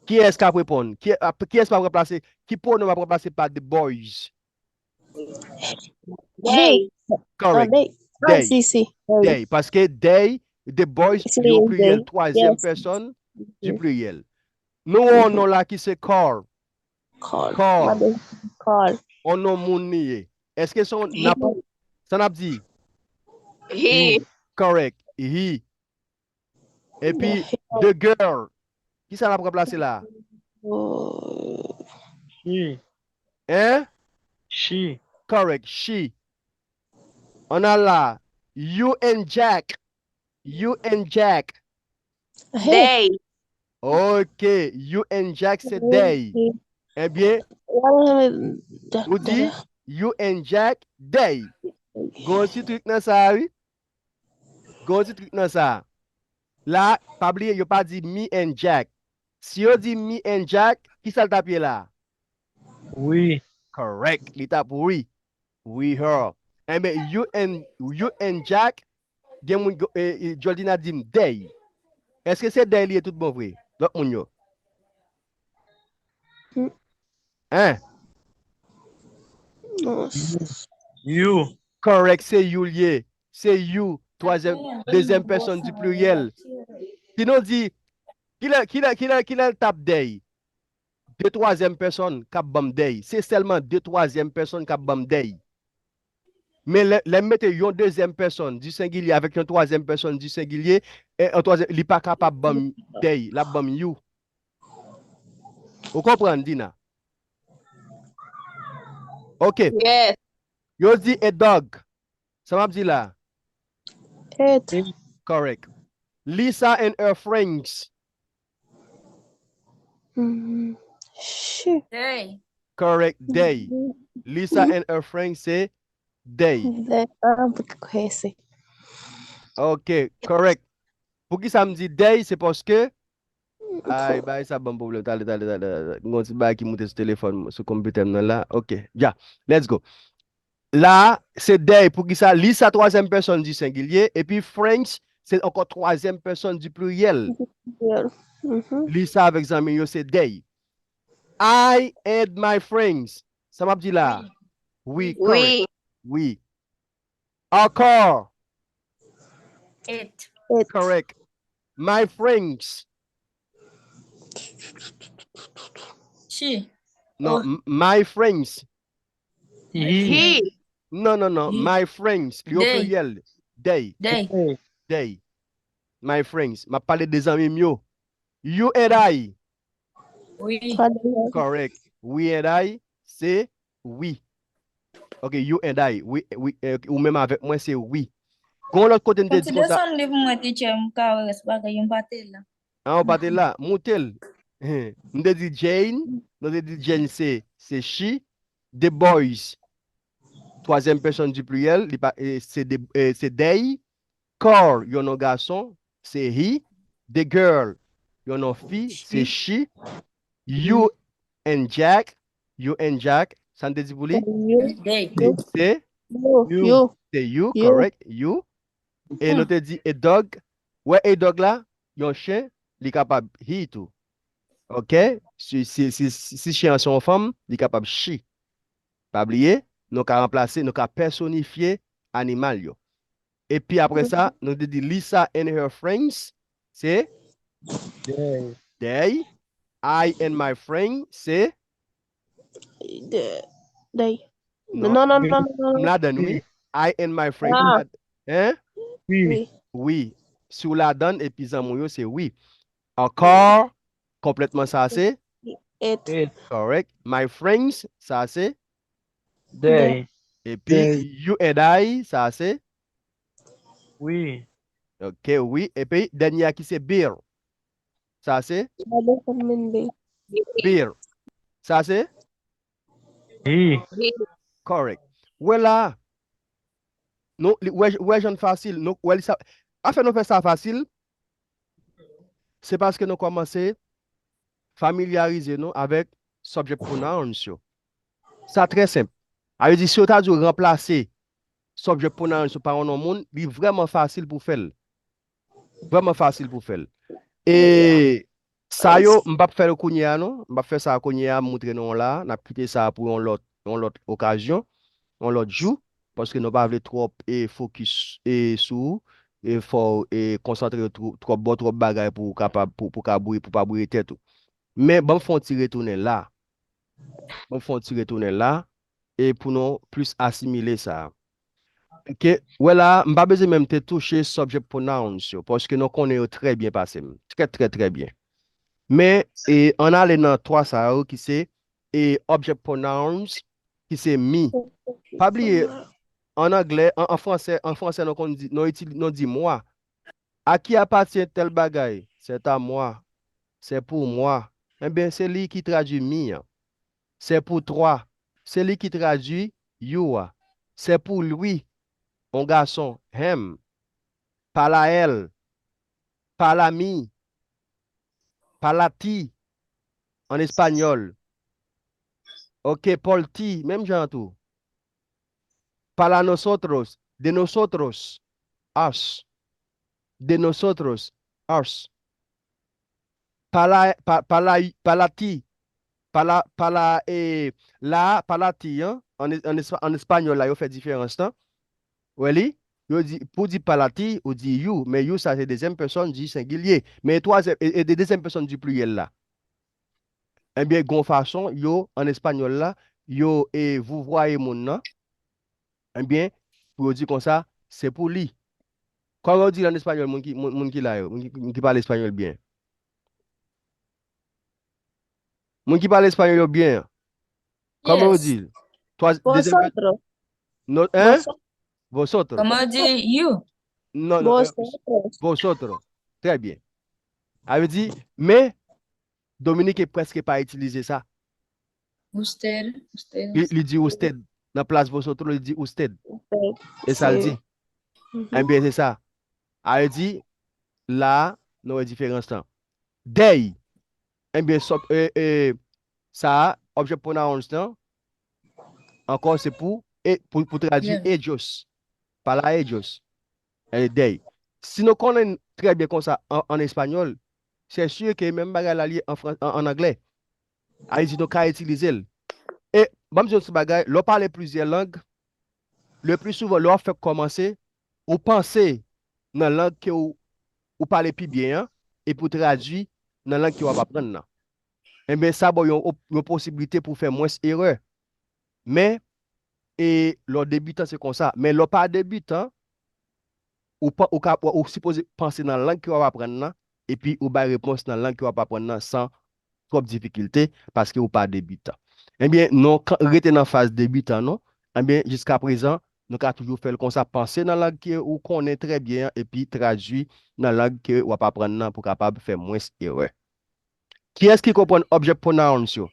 Kiyès k ap reponn? Ki, a, kiyès p ap ranplase? Ki pwonon p ap ranplase pa the boys? Hey. Correct. They. They. Si, si. They. Paske they, the boys, li o pliryèl, twazyèm pèsòn di pliryèl. Nou wè yon non la ki se Carl. Carl. Carl. Carl. On non moun li ye. Èske se yon, n ap, sa n ap di? He. Correct. He. Epi, the girl. Ki sa n ap ranplase la? Oh. She. Hein? She. Correct. She. Ann al la. You and Jack. You and Jack. Hey. They. Ok. You and Jack se they. Ebyen, ou di you and Jack, they. Gon ti trik nan sa, wi. Gon ti trik nan sa. La, pa bliye, yo pa di me and Jack. Si yo di me and Jack, ki sa l t ap ye la? We. Correct. Li t ap we. We her. Enben, you and, you and Jack, gen moun, e, e, Jordina di m they. Èske se they li ye tout bon vre? Lòt moun yo. Hmm. Hein? Non, s- You. Correct, se you li ye. Se you, twazyèm, dezyèm pèsòn di pliryèl. Si nou di, kilè, kilè, kilè, kilè l t ap they? De twazyèm pèsòn k ap ban m they. Se sèlman de twazyèm pèsòn k ap ban m they. Men lè, lè m mete yon dezyèm pèsòn di sengilye avèk yon twazyèm pèsòn di sengilye, e, yon twazyèm, li pa kapab ban m they, l ap ban m you. Ou konprann, Dina? Ok. Yes. Yo di a dog. Sa m ap di la? It. Correct. Lisa and her friends. Mm, she. They. Correct. They. Lisa and her friends se they. They. Ah, ok, se. Ok, correct. Poukisa m di they? Se paske, ay, bagay sa ban m pwoblèm. Tande, tande, tande, tande. M gon ti bagay ki moute sou telefòn mwen, sou konpitè m nan la. Ok, ya. Let's go. La, se they. Poukisa? Lisa, twazyèm pèsòn di sengilye, epi friends, se ankò twazyèm pèsòn di pliryèl. Yeah. Mhm. Lisa avèk zanmi yo, se they. I and my friends. Sa m ap di la? We, correct. We. We. Our car. It. It. Correct. My friends. She. Non, m- my friends. He. He. Non, non, non. He. My friends. Li o They. Pliryèl. They. They. They. My friends. M ap pale de zanmi m yo. You and I. We. Correct. We and I, se we. Ok, you and I. We, we, eh, ou menm avèk mwen, se we. Gon lòt kote n te Fòk ti di konsa. Desann li pou mwen, teacher, m ka wè rès bagay yo, m pa te la. Ah, ou pa te la. Moute l. M te di Jane. Nou te di Jane se, se she. The boys. Twazyèm pèsòn di pliryèl. Li pa, eh, se de, eh, se they. Carl, yon non gason, se he. The girl, yon non fi, se she. You and Jack, you and Jack, Sa n te di pou li? You. They. Se, se, You. You. You. Se you, You. Correct, you. E nou te di a dog. Wè a dog la, yon chen, li kapab he tou. Ok? Si, si, si, si chen an se yon fanm, li kapab she. Pa bliye, nou ka ranplase, nou ka pèsonifye animal yo. Epi apre sa, nou te di Lisa and her friends, se They. They. I and my friend, se The, they. Non, Non, non, wi, non, non, m non. Ladan, wi. I and my friend. Ah. Hein? We. We. We. Si w ladan epi zanmi w yo, se we. A car, konplètman sa se It. It. Correct. My friends, sa se. They. Epi you and I, sa se. We. Ok, wi. Epi dènye a ki se beer. Sa se That doesn't mean they. beer. Sa se He. Correct. Wè la. Nou, li- wè, wè jan fasil. Nou, wè li sa. Afè nou fè sa fasil. Se paske nou kòmanse familyarize nou avèk subject pronouns yo. Sa trè senp. A vle di, si yo ta di w ranplase subject pronouns yo pa yon non moun, li vrèman fasil pou fè l. Vrèman fasil pou fè l. E sa yo, m p ap fè l kounye a, non. M p ap fè sa kounye a, m moutre nou la. N ap kite sa pou yon lòt, yon lòt okazyon, yon lòt jou, paske nou pa vle twòp e fokis e sou ou, e fò w e konsantre w twò- twòp bò twòp bagay pou w kapab, pou, pou ka bouye, pou pa bouye tèt ou. Men ban m fè yon ti retounen la. Ban m fè yon ti retounen la, e pou nou plis asimile sa. Ok, wè la, m pa bezwen menm te touche subject pronouns yo, paske nou konnen yo trè byen pase m. Trè, trè, trè byen. Men, e, ann ale nan twa sa yo ki se e, object pronouns, ki se me. Pa bliye, an anglè, an, an fransè, an fransè, nou konn di, nou itili-, nou di moi. À qui appartient tel bagay? C'est à moi. C'est pour moi. Ebyen, se li ki tradui me an. C'est pour toi. Se li ki tradui you a. C'est pour lui, yon gason, him. Para él. Para mí. Para ti, an espanyòl. Ok, por ti, menm jan tou. Para nosotros, de nosotros, us. De nosotros, us. Para, pa, para, para ti, para, para, eh, la, para ti, an, an, espa- an espanyòl la, yo fè diferans lan. Wè li, yo di, pou di para ti, ou di you, men you sa se dezyèm pèsòn di sengilye. Men twazyèm, e, e de dezyèm pèsòn di pliriyèl la. Ebyen, gon fason, yo, an espanyòl la, yo, e, vouvwaye moun nan. Ebyen, pou yo di konsa, se pou li. Kòman yo di l an espanyòl, moun ki, moun, moun ki la yo, moun ki, moun ki pale espanyòl byen? Moun ki pale espanyòl yo byen, kòman yo Yes. di l? Twa, dezyèm pe- Vosotros. Non, hein? Vosotros. Vosotros. Kòman yo di you? Non, non, euh, Vosotros. Vosotros. Trè byen. A vle di, men, Dominiken prèske pa itilize sa. Usted, usted. Li, li di usted. Nan plas vosotros, li di usted. Usted. E sa l di. Mhm. Ebyen, se sa. A vle di, la, nou wè diferans lan. They. Ebyen, sòb, e, e, sa, object pronouns lan, ankò, se pou, e, pou, pou tradui Yeah. ellos. Para ellos. E, they. Si nou konnen trè byen konsa an, an espanyòl, se si ke menm bagay la li ye an, fran- an, an anglè. A vle di nou ka itilize l. E, ban m di yon ti bagay, lè w pale plizyè lang, le pli souvan, lè w ap fèk kòmanse, ou panse nan lang ke w, ou pale pi byen an, epi w tradui nan lang ke w ap aprann nan. Ebyen, sa ba w yon, op- yon posiblite pou w fè mwens erè. Men, e lè w debitan, se konsa. Men lè w pa debitan, ou, pa, ou, ka, ou sipoze panse nan lang ke w ap aprann nan, epi ou bay repons nan lang ke w ap aprann nan san twòp difikilte, paske ou pa debitan. Ebyen, nou ka- rete nan faz debitan, non? Ebyen, jiska prezan, nou ka toujou fè l konsa, panse nan lang ke ou konnen trè byen an, epi tradui nan lang ke w ap aprann nan pou kapab fè mwens erè. Kiyès ki konprann object pronouns yo?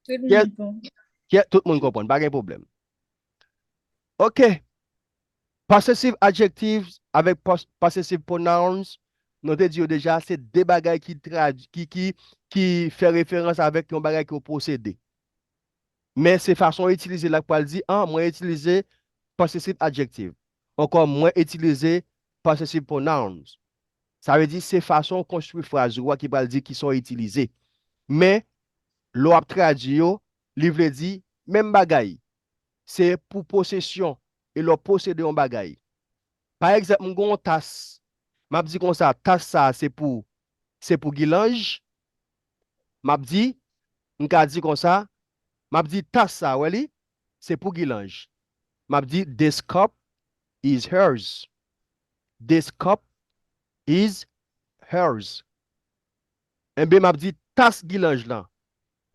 Tout Yes. moun konprann. Kiyès, tout moun konprann, pa gen pwoblèm. Ok. Possessive adjectives avèk pos- possessive pronouns, nou te di yo deja, se de bagay ki trad-, ki, ki, ki fè referans avèk yon bagay ke w posede. Men se fason w itilize l la k pral di, an, mwen itilize possessive adjective. Ankò, mwen itilize possessive pronouns. Sa vle di, se fason w konstwi fraz ou a ki pral di kisa w itilize. Men, lè w ap tradui yo, li vle di menm bagay. Se pou posesyon, e lè w posede yon bagay. Pa egzanp, m gen yon tas. M ap di konsa, tas sa a se pou, se pou Gilanj. M ap di, m ka di konsa, m ap di tas sa, wè li, se pou Gilanj. M ap di, this cup is hers. This cup is hers. Enben, m ap di tas Gilanj lan.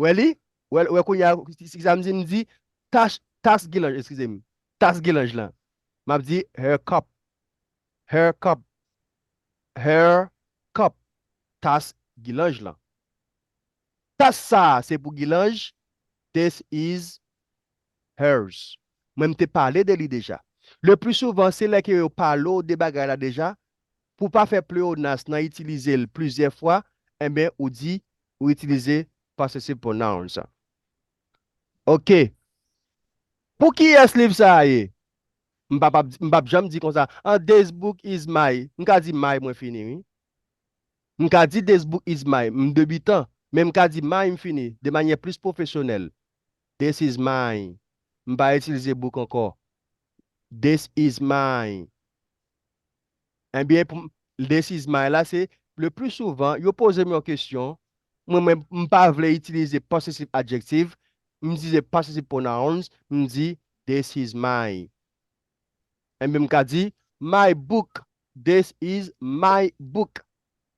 Wè li? Wè, wè kounye a, si, si sa m di, m di tas, tas Gilanj, eskize m. Tas Gilanj lan. M ap di her cup. Her cup. Her cup. Tas Gilanj lan. Tas sa a, se pou Gilanj. This is hers. Mwen, m te pale de li deja. Le pli souvan, se lè ke yo pale w de bagay la deja, pou pa fè pleonas nan itilize l plizyè fwa, enben, ou di, ou itilize possessive pronouns. Ok. Pou kiyès liv sa a ye? M p ap, m p ap janm di konsa, ah, this book is my. M ka di my, mwen fini, wi. M ka di this book is my, m debitan, men m ka di my, m fini, de manyè plis pwofesyonèl. This is my. M pa itilize book ankò. This is my. Enben, pou m, this is my la, se le pli souvan, yo poze m yon kesyon, mwen, mwen, m pa vle itilize possessive adjective, m itilize possessive pronouns, m di, this is my. Enben, m ka di, my book, this is my book.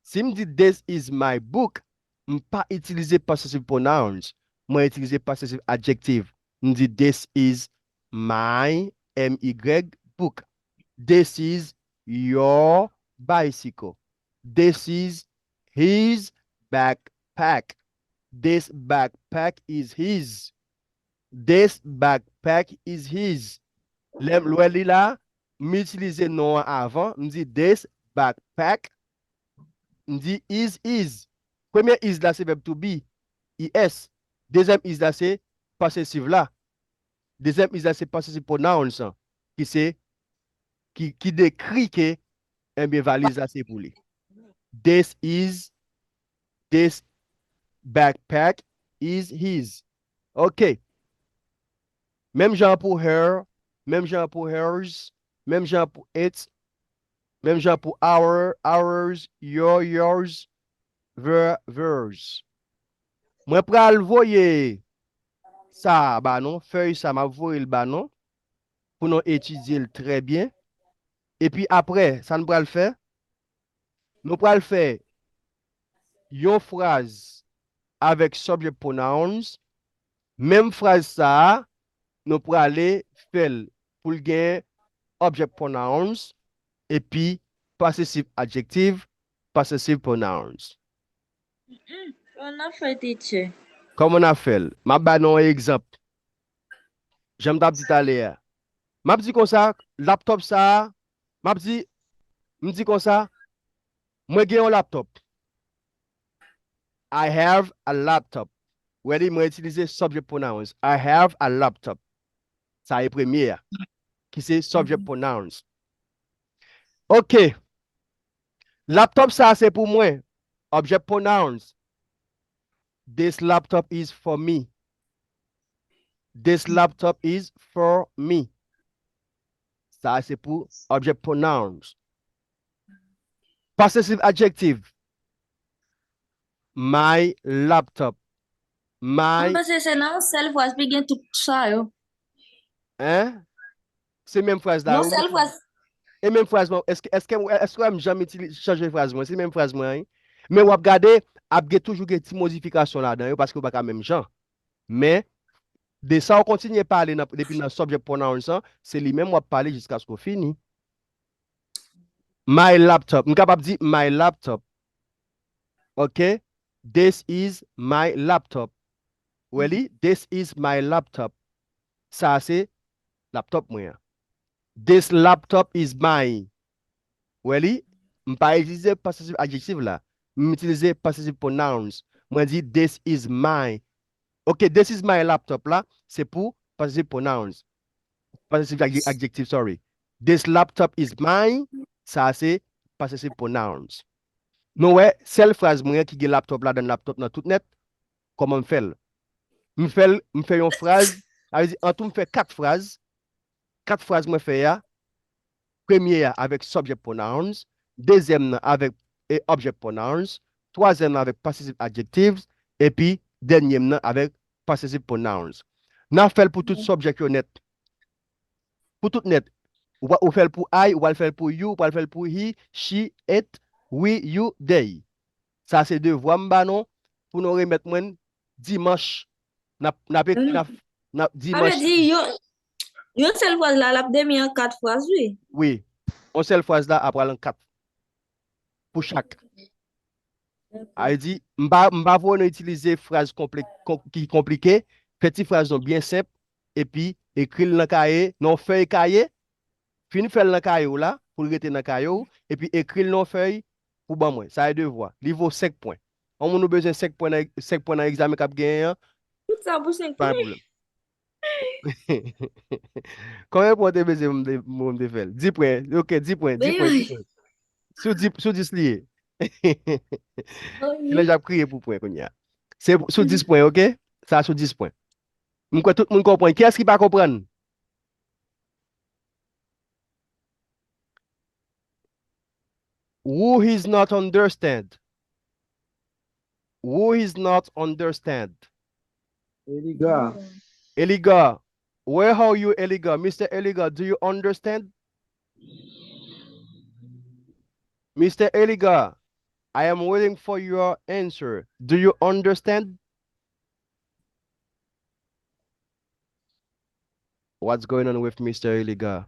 Si m di, this is my book, m pa itilize possessive pronouns, mwen itilize possessive adjective. M di, this is my, M Y, book. This is your bicycle. This is his backpack. This backpack is his. This backpack is his. Lè m, lè w li la, m itilize non an avan, m di this backpack, m di is, is. Premye is la se verb to be, E S. Dezyèm is la se possessive la. Dezyèm is la se possessive pronouns an, ki se, ki, ki dekri ke, enben, valiz la se pou li. This is, this backpack is his. Ok. Menm jan pou her, menm jan pou hers, menm jan pou its, menm jan pou our, ours, your, yours, their, theirs. Mwen pral voye sa ba nou, fèy sa, m ap voye l ba nou, pou nou etidye l trè byen. Epi apre, sa n pral fè? Nou pral fè yon fraz avèk subject pronouns. Menm fraz sa a, nou prale fè l pou l gen object pronouns, epi possessive adjective, possessive pronouns. Mm, kòman n ap fè, teacher? Kòman n ap fè l? M ap ba nou yon egzanp. Jan m t ap di talè a. M ap di konsa, laptop sa a, m ap di, m di konsa, mwen gen yon laptop. I have a laptop. Wè li, mwen itilize subject pronouns. I have a laptop. Sa e premye a, ki se subject pronouns. Ok. Laptop sa se pou mwen. Object pronouns. This laptop is for me. This laptop is for me. Sa se pou object pronouns. Possessive adjective. My laptop. My. Mwen panse se nan yon sèl fraz, pi gen tout sa yo. Hein? Se menm fraz la, wi. Yon sèl fraz. E menm fraz mwen, èske, èske, èske w wè m janm itili-, chanje fraz mwen? Se menm fraz mwen, wi. Men w ap gade, ap gen toujou gen ti modifikasyon ladan yo, paske yo pa ka menm jan. Men, de sa w kontinye pale nan, depi nan subject pronouns an, se li menm w ap pale jiskaske w fini. My laptop. M kapab di my laptop. Ok? This is my laptop. Wè li? This is my laptop. Sa se laptop mwen an. This laptop is mine. Wè li? M pa itilize possessive adjective la. M itilize possessive pronouns. Mwen di, this is my. Ok, this is my laptop la, se pou possessive pronouns. Possessive adjective, sorry. This laptop is mine, sa se possessive pronouns. Nou wè, sèl fraz mwen ki gen laptop ladan laptop nan tout nèt, kòman m fè l? M fè l, m fè yon fraz, sa vle di, an tou m fè kat fraz, kat fraz mwen fè a, premye a avèk subject pronouns, dezyèm nan avèk e, object pronouns, twazyèm nan avèk possessive adjectives, epi dènyè m nan avèk possessive pronouns. N a fè l pou tout subject yo nèt. Pou tout nèt. Ou, ou fè l pou I, ou pral fè l pou you, ou pral fè l pou he, she, it, we, you, they. Sa se devwa m ba nou pou nou remèt mwen dimanch. N ap, n ap, n ap, n ap dimanch. Sa vle di, yon, yon sèl fraz la, l ap demi an kat fraz, wi. Wi. Yon sèl fraz la, ap pral an kat. Pou chak. Sa vle di, m pa, m pa vle nou itilize fraz konplè-, kon-, ki konplike, fè ti fraz nou byen senp, epi ekri l nan kaye, nan yon fèy kaye, fin fè l nan kaye w la, pou l rete nan kaye w, epi ekri l nan yon fèy pou ban mwen. Sa e devwa. Li vo senk pwen. Yon moun ou bezwen senk pwen nan, senk pwen nan egzamen k ap genyen an, tout sa pou senk pwen. Pa gen pwoblèm. Konbyen pwen w te bezwen pou m te, pou m te fè l? Dis pwen. Ok, dis pwen, dis pwen, dis pwen. Sou dis, sou dis li ye. Kilè j ap kriye pou pwen kounye a. Se sou dis pwen, ok? Sa sou dis pwen. M kwè tout moun konprann. Kiyès ki pa konprann? Who is not understand? Who is not understand? Eliga. Eliga. Where are you, Eliga? Mister Eliga, do you understand? Mister Eliga, I am waiting for your answer. Do you understand? What's going on with Mister Eliga?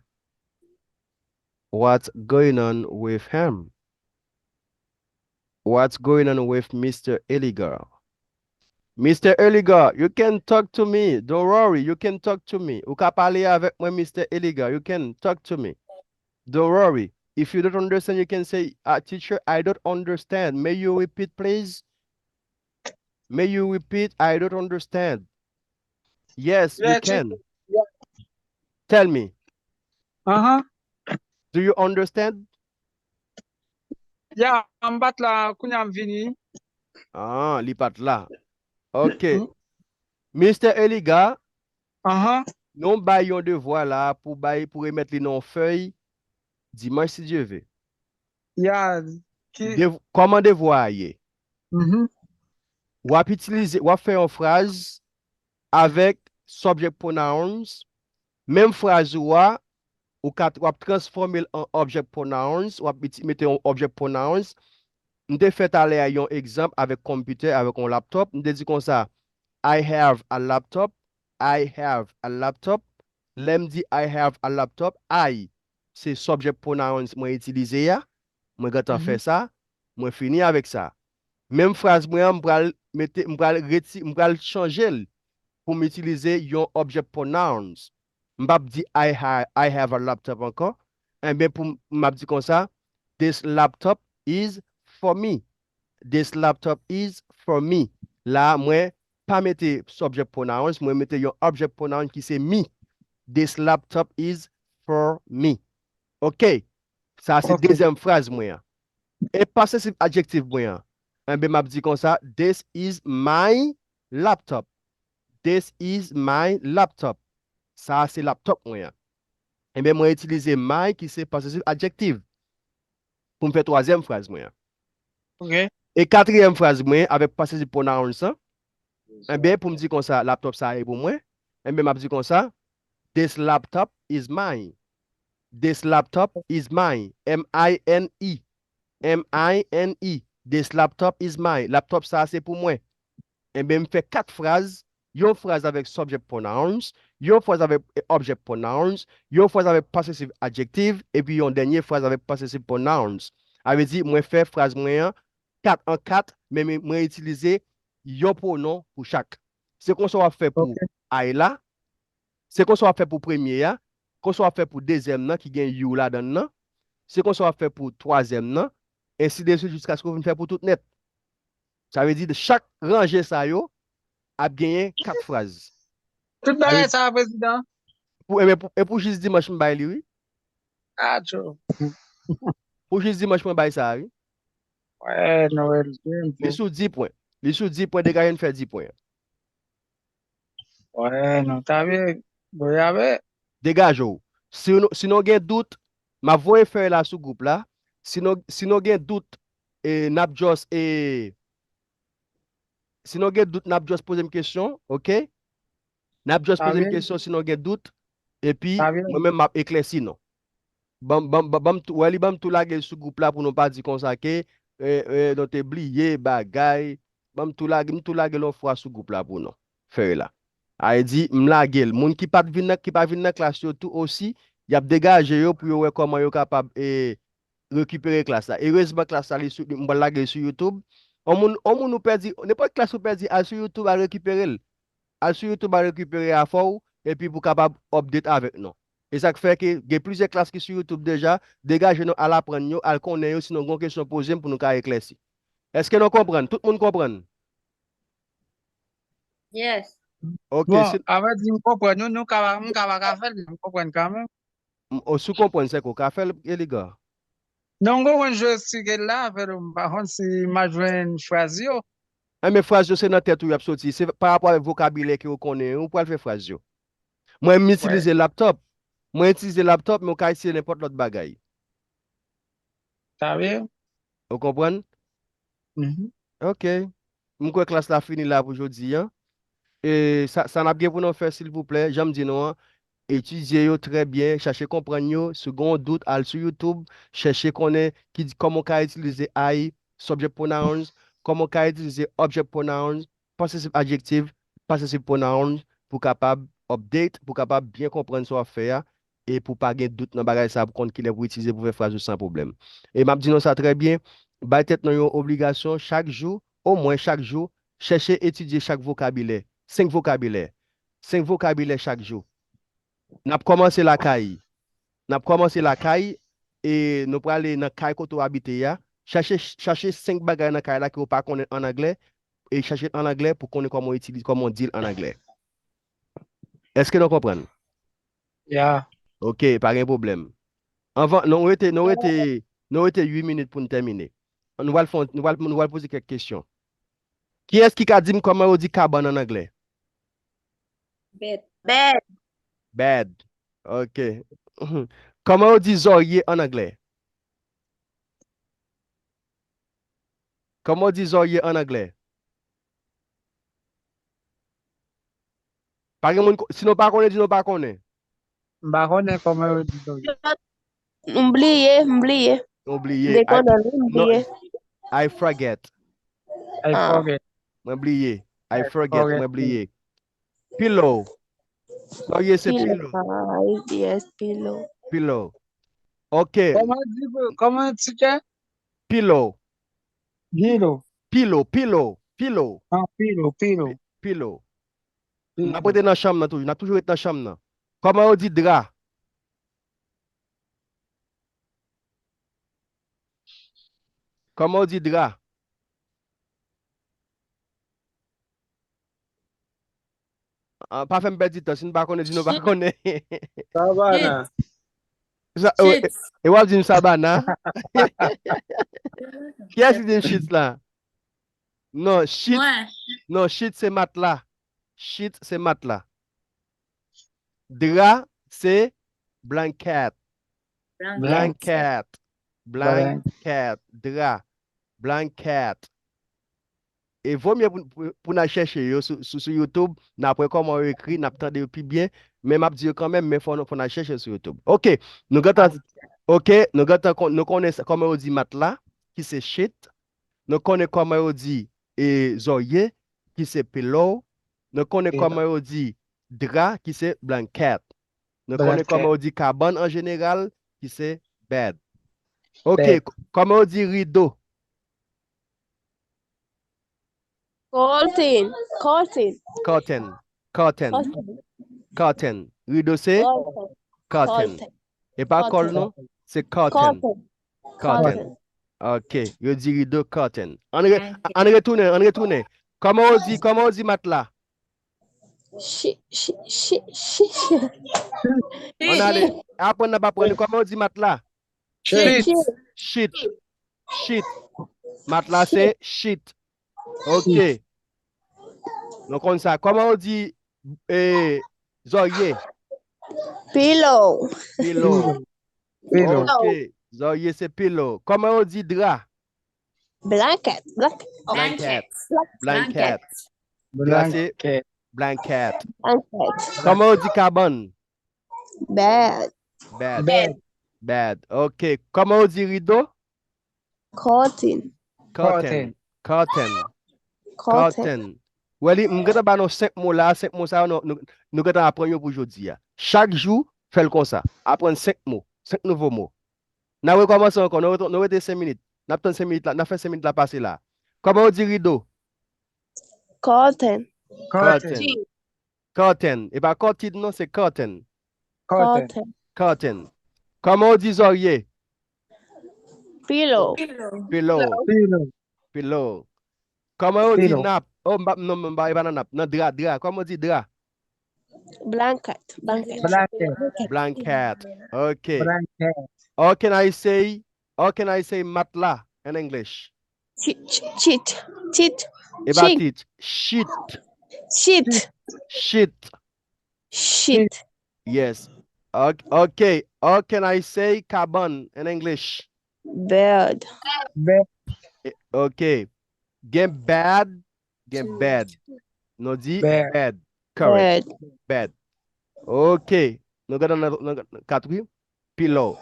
What's going on with him? What's going on with Mister Eliga? Mister Eliga, you can talk to me. Don't worry, you can talk to me. Ou ka pale avèk mwen, Mister Eliga. You can talk to me. Don't worry. If you don't understand, you can say, uh, "Teacher, I don't understand. May you repeat, please?" May you repeat? I don't understand. Yes, you can. Tell me. Uh-huh. Do you understand? Ya, m pa t la, kounye a m vini. Ah, li pa t la. Ok. Mister Eliga, uh-huh, nou bay yon devwa la pou bay, pou remèt li nan yon fèy dimanch, si Dye ve. Ya, ki... Dev-, kòman devwa a ye? Mhm. W ap itilize, w ap fè yon fraz avèk subject pronouns. Menm fraz ou a, ou ka, w ap transfòme l an object pronouns, w ap iti-, mete yon object pronouns. M te fè talè a yon egzanp avèk computer, avèk yon laptop. M te di konsa, "I have a laptop, I have a laptop." Lè m di "I have a laptop", I se subject pronouns mwen itilize a, mwen gentan fè sa, mwen fini avèk sa. Menm fraz mwen an, m pral mete, m pral reti-, m pral chanje l pou m itilize yon object pronouns. M p ap di "I ha-, I have a laptop" ankò. Enben, pou m, m ap di konsa, "This laptop is for me." "This laptop is for me." La, mwen pa mete subject pronouns, mwen mete yon object pronoun ki se "me." "This laptop is for me." Ok. Sa se dezyèm fraz mwen an. E possessive adjective mwen an? Enben, m ap di konsa, "This is my laptop." "This is my laptop." Sa se laptop mwen an. Enben, mwen itilize my ki se possessive adjective pou m fè twazyèm fraz mwen an. Ok. E katriyèm fraz mwen avèk possessive pronouns an, enben, pou m di konsa, laptop sa a e pou mwen, enben, m ap di konsa, "This laptop is mine." "This laptop is mine." M I N E. M I N E. "This laptop is mine." Laptop sa a se pou mwen. Enben, m fè kat fraz, yon fraz avèk subject pronouns, yon fraz avèk, eh, object pronouns, yon fraz avèk possessive adjective, epi yon dènye fraz avèk possessive pronouns. Sa vle di, mwen fè fraz mwen an kat an kat, men mwen, mwen itilize yon pwonon pou chak. Se konsa w ap fè pou I la, se konsa w ap fè pou premye a, konsa w ap fè pou dezyèm nan ki gen you ladan l nan, se konsa w ap fè pou twazyèm nan, ensi de swit jiskaske w fin fè pou tout nèt. Sa vle di, chak ranje sa yo ap genyen kat fraz. Tout bagay sa, prezidan. Pou, e, pou, e pou jis dimanch m bay li, wi. Atyo. Pou jis dimanch mwen bay sa, wi. Wè, nou wè l. Li sou dis pwen. Li sou dis pwen, degaje n fè dis pwen. Wè, nou ta vle. Boyabe. Degaje w. Si nou, si nou gen dout, m ap voye fèy la sou gwoup la. Si nou, si nou gen dout, e, n ap just, e, si nou gen dout, n ap just poze m kesyon, oke? N ap just poze m kesyon si nou gen dout, epi mwen menm m ap eklèsi nou. Ban m, ban m, ban m, ban m tou, wè li ban m tou lage l sou gwoup la pou nou pa di konsa ke, e, e, nou te bliye bagay. Ban m tou lage, m tou lage l yon fwa sou gwoup la pou nou. Fèy la. A vle di, m lage l. Moun ki pa t vin nan, ki pa vin nan klas yo tou osi, y ap degaje yo pou yo wè kòman yo kapab, e, rekipere klas la. Erezman, klas la, li sou, m pral lage l sou YouTube. On moun, on moun ou pèdi, nenpòt klas ou pèdi, al sou YouTube, al rekipere l. Al sou YouTube, al rekipere afè w, epi pou kapab update avèk nou. E sa k fè ke gen plizyè klas ki sou YouTube deja, degaje nou al aprann yo, al konnen yo, si nou gen kesyon poze m pou nou ka eklèsi. Èske nou konprann? Tout moun konprann? Yes. Ok, Bon, si, avè di m konprann, nou, nou ka, m ka pa ka fè l, men m konprann kanmenm. m- o, si w konprann, se ke w ka fè l, Eliga. Non, m konprann jwestik la, avè m pa konn si m a jwenn fraz yo. Enben, fraz yo se nan tèt ou y ap soti. Se pa rapò avèk vokabilè ke w konnen, ou pral fè fraz yo. Mwen, m itilize laptòp. Mwen itilize laptòp, men w ka itilize nenpòt lòt bagay. Ta vle? Ou konprann? Mhm. Ok. M kwè klas la fini la pou jodi a. E sa, sa n ap gen pou nou fè, silvouplè, jan m di nou an, etidye yo trè byen, chache konprann yo. Si w gen yon dout, al sou YouTube, chèche konnen ki, kòman w ka itilize I, subject pronouns, kòman w ka itilize object pronouns, possessive adjective, possessive pronouns, pou kapab update, pou kapab byen konprann sa w ap fè a, e pou pa gen dout nan bagay sa a, pou konn kilè pou itilize pou fè fraz ou san pwoblèm. E m ap di nou sa trè byen, bay tèt nou yon obligasyon chak jou, omwen chak jou, chèche etidye chak vokabilè, senk vokabilè, senk vokabilè chak jou. N ap kòmanse lakay. N ap kòmanse lakay, e nou prale nan kay kote w abite a. Chache, chache senk bagay nan kay la ke w pa konnen an anglè, e chache l an anglè pou konnen kòman w itilize, kòman w di l an anglè. Èske nou konprann? Ya. Ok, pa gen pwoblèm. Anvan, nou rete, nou rete, nou rete uit minit pou n tèmine. Nou pral fè, nou pral, nou pral poze kèk kesyon. Kiyès ki ka di m kòman yo di kabann an anglè? Bed. Bed. Bed. Ok. Kòman yo di zòrye an anglè? Kòman yo di zòrye an anglè? Pa gen moun, ko- si nou pa konnen, di nou pa konnen. M pa konnen kòman yo di zòrye. M bliye, m bliye. Ou bliye. De I, konnen, m non, bliye. I forget. I Ah. forget. Mwen bliye. I I forget. forget. Mwen bliye. Pillow. Zòrye se Pillow. pillow. Ah, yes, pillow. Pillow. Ok. Kòman di, kòman, teacher? Pillow. Pillow. Pillow, pillow, pillow. Ah, pillow, pillow. Pillow. N ap rete nan chanm nan toujou. N ap toujou rete nan chanm nan. Kòman yo di dra? Kòman yo di dra? Ah, pa fè m pèdi tan. Si n pa konnen, di nou pa konnen. Savana. Sa- e, e, e w ap di m sabana? Kiyès ki di m sheets la? Non, sheets, Mwen. Non, sheets se matla. Sheets se matla. Dra se blanket. Blanket. Blanket. Dra. Blanket. E vomye pou, pou, pou n al chèche yo sou, sou, sou YouTube. N ap wè kòman yo ekri, n ap tande yo pi byen. Men m ap di yo kanmenm, men fò, fò n al chèche yo sou YouTube. Ok, nou gentan, ok, nou gentan kon- nou konnen sa- kòman yo di matla, ki se sheet. Nou konnen kòman yo di, e, zòrye, ki se pillow. Nou konnen Pillow. Kòman yo di dra, ki se blanket. Nou konnen Blanket. Kòman yo di kabann an jeneral, ki se bed. Ok, Bed. K- kòman yo di rido? Curtain. Curtain. Curtain. Curtain. Curtain. Curtain. Rido se Curtain. Curtain. Curtain. E pa kòl Curtain. Non, se curtain. Curtain. Curtain. Ok, yo di rido curtain. Ann re, ann retounen, ann retounen. Kòman yo di, kòman yo di matla? Shi, shi, shi, shi, shi. Ann ale, aprann n ap aprann. Kòman yo di matla? Sheet. Sheet. Sheet. Matla se sheet. Ok. Nou konn sa. Kòman yo di, eh, zòrye? Pillow. Pillow. Pillow. Ok. Zòrye se pillow. Kòman yo di dra? Blanket. Blanket. Blanket. Blanket. Dra se blanket. Blanket. Kòman yo di kabann? Bed. Bed. Bed. Bed. Ok. Kòman yo di rido? Curtain. Curtain. Curtain. Curtain. Curtain. Wè li, m gentan ba nou senk mo la, senk mo sa yo, nou, nou, nou gentan aprann yo pou jodi a. Chak jou, fè l konsa. Aprann senk mo, senk nouvo mo. N a rekòmanse ankò, nou rete, nou rete senk minit. N ap tann senk minit la, n ap fè senk minit la pase la. Kòman yo di rido? Curtain. Curtain. Curtain. E pa curtain non, se curtain. Curtain. Curtain. Curtain. Kòman yo di zòrye? Pillow. Pillow. Pillow. Pillow. Kòman yo di nap? Oh, m pa, non, non, m pa, e pa nan nap. Nan dra, dra. Kòman yo di dra? Blanket. Blanket. Blanket. Blanket. Ok. Blanket. How can I say, how can I say matla in English? Sheet. Sheet. Sheet. E pa sheet. Sheet. Sheet. Sheet. Sheet. Yes. Ok, ok. How can I say kabann in English? Bed. Bed. Eh, ok. Gen bed, gen bed. Nou di bed. Correct. Bed. Bed. Ok. Nou gade nan, nan, nan kat wi. Pillow.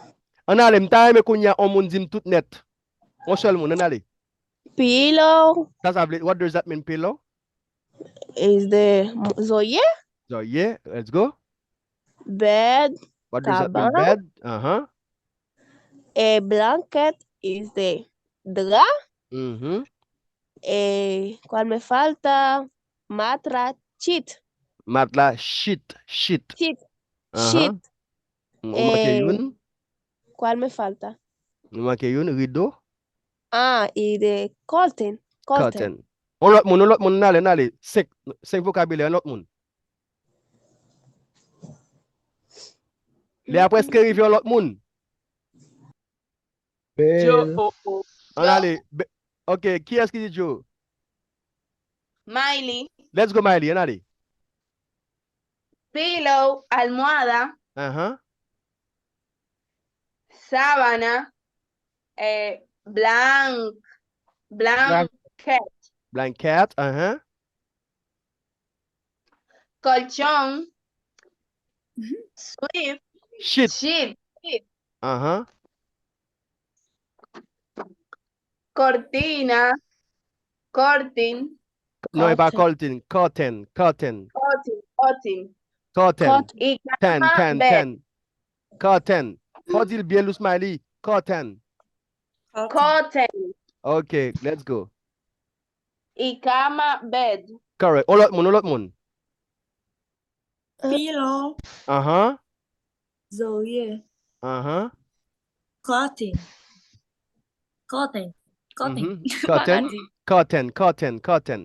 Ann ale, m ta renmen kounye a on moun di m tout nèt. On sèl moun, ann ale. Pillow. Sa sa vle, what does that mean, pillow? Is the zòrye. Zòrye, let's go. Bed, kabann. What does that mean, bed? Uh-huh. A blanket is the dra. Mm-hmm. E cuál me falta? Matla, sheet. Matla, sheet, sheet. Sheet. Uh-huh. Sheet. Ou manke youn? Cuál me falta? Ou manke youn, rido? Ah, e de curtain. Curtain. Curtain. On lòt moun, on lòt moun, n ale, n ale. Senk, senk vokabilè, on lòt moun. Lè a prèske rive, on lòt moun. Bed. Joe. Ann ale. Be-, ok, kiyès ki di Joe? Miley. Let's go, Miley, ann ale. Pillow, almohada. Ahan. Sábana, eh, blank-, blanket. Blanket, ahan. Colchón, sweep, sheet. Sheet. Ahan. Cortina, curtain. Non, e pa curtain, curtain, curtain. Curtain, curtain. Curtain. Curtain. Ten, ten, bed. Ten. Curtain. Fò w di l byen lou, Smiley. Curtain. Curtain. Ok, let's go. Icama, bed. Correct. On lòt moun, on lòt moun. Pillow. Ahan. Zòrye. Ahan. Curtain. Curtain. Curtain. Mhm. Curtain. Curtain, curtain, curtain.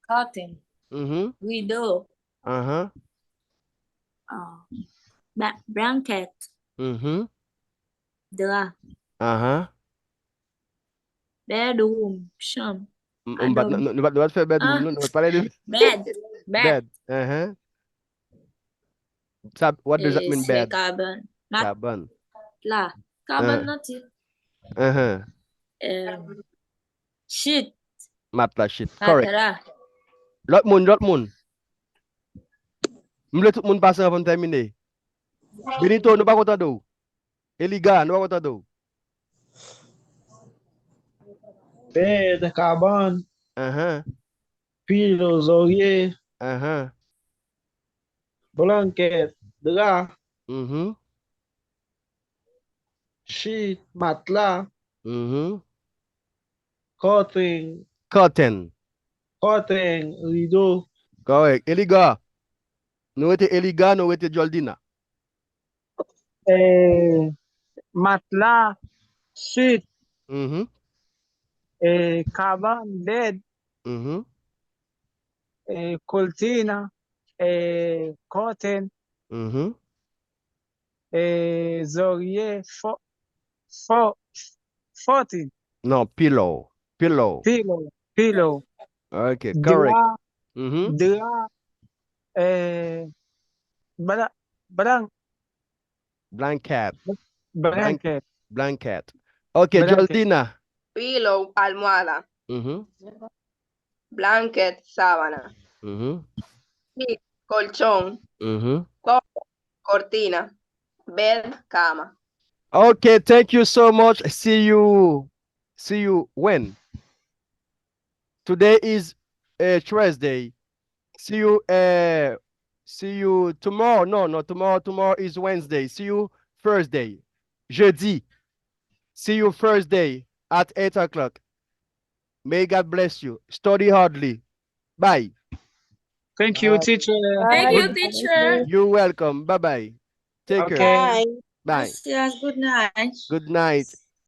Curtain. Mhm. Rido. Ahan. Ah, ba-, blanket. Mhm. Dra. Ahan. Bedroom, chanm. M, m pa t, nou, nou pa t, nou pa t fè bedroom, non, nou pa t pale de bed. Bed. Bed, ahan. Sa, what does that mean, bed? Kabann. Kabann. Matla. Kabann nan ti. Ahan. Eh, sheet. Matla, sheet. Correct. Matla. Lòt moun, lòt moun. M vle tout moun pase anvan m tèmine. Benito, nou pa konn tande w. Eliga, nou pa konn tande w. Bed, kabann. Ahan. Pillow, zòrye. Ahan. Blanket, dra. Mhm. Sheet, matla. Mhm. Curtain. Curtain. Curtain, rido. Correct. Eliga. Nou rete Eliga, nou rete Joldina. Eh, matla, sheet. Mhm. eh, kaban, bed, Mhm. eh, cortina, eh, curtain, Mhm. eh, zòrye, fo, fo, fotin, Non, pillow. Pillow. pillow, pillow, Ok, correct. dra, Mhm. dra, eh, bra, bran, Blanket. blanket, Blanket. Ok, Blanket. Jordina. Pillow, almohada. Mhm. Blanket, sábana. Mhm. Sheet, colchón. Mhm. Cortina, bed, cama. Okay, thank you so much. See you. See you when? Today is uh, Thursday. See you. Uh, see you tomorrow. No, no, tomorrow. Tomorrow is Wednesday. See you Thursday. Jeudi. See you Thursday at eight o'clock. May God bless you. Study hardly. Bye. Thank you, teacher. Thank you, teacher. You're welcome. Bye bye. Take Okay. care. Bye. Bye. Gracias. Good night. Good night.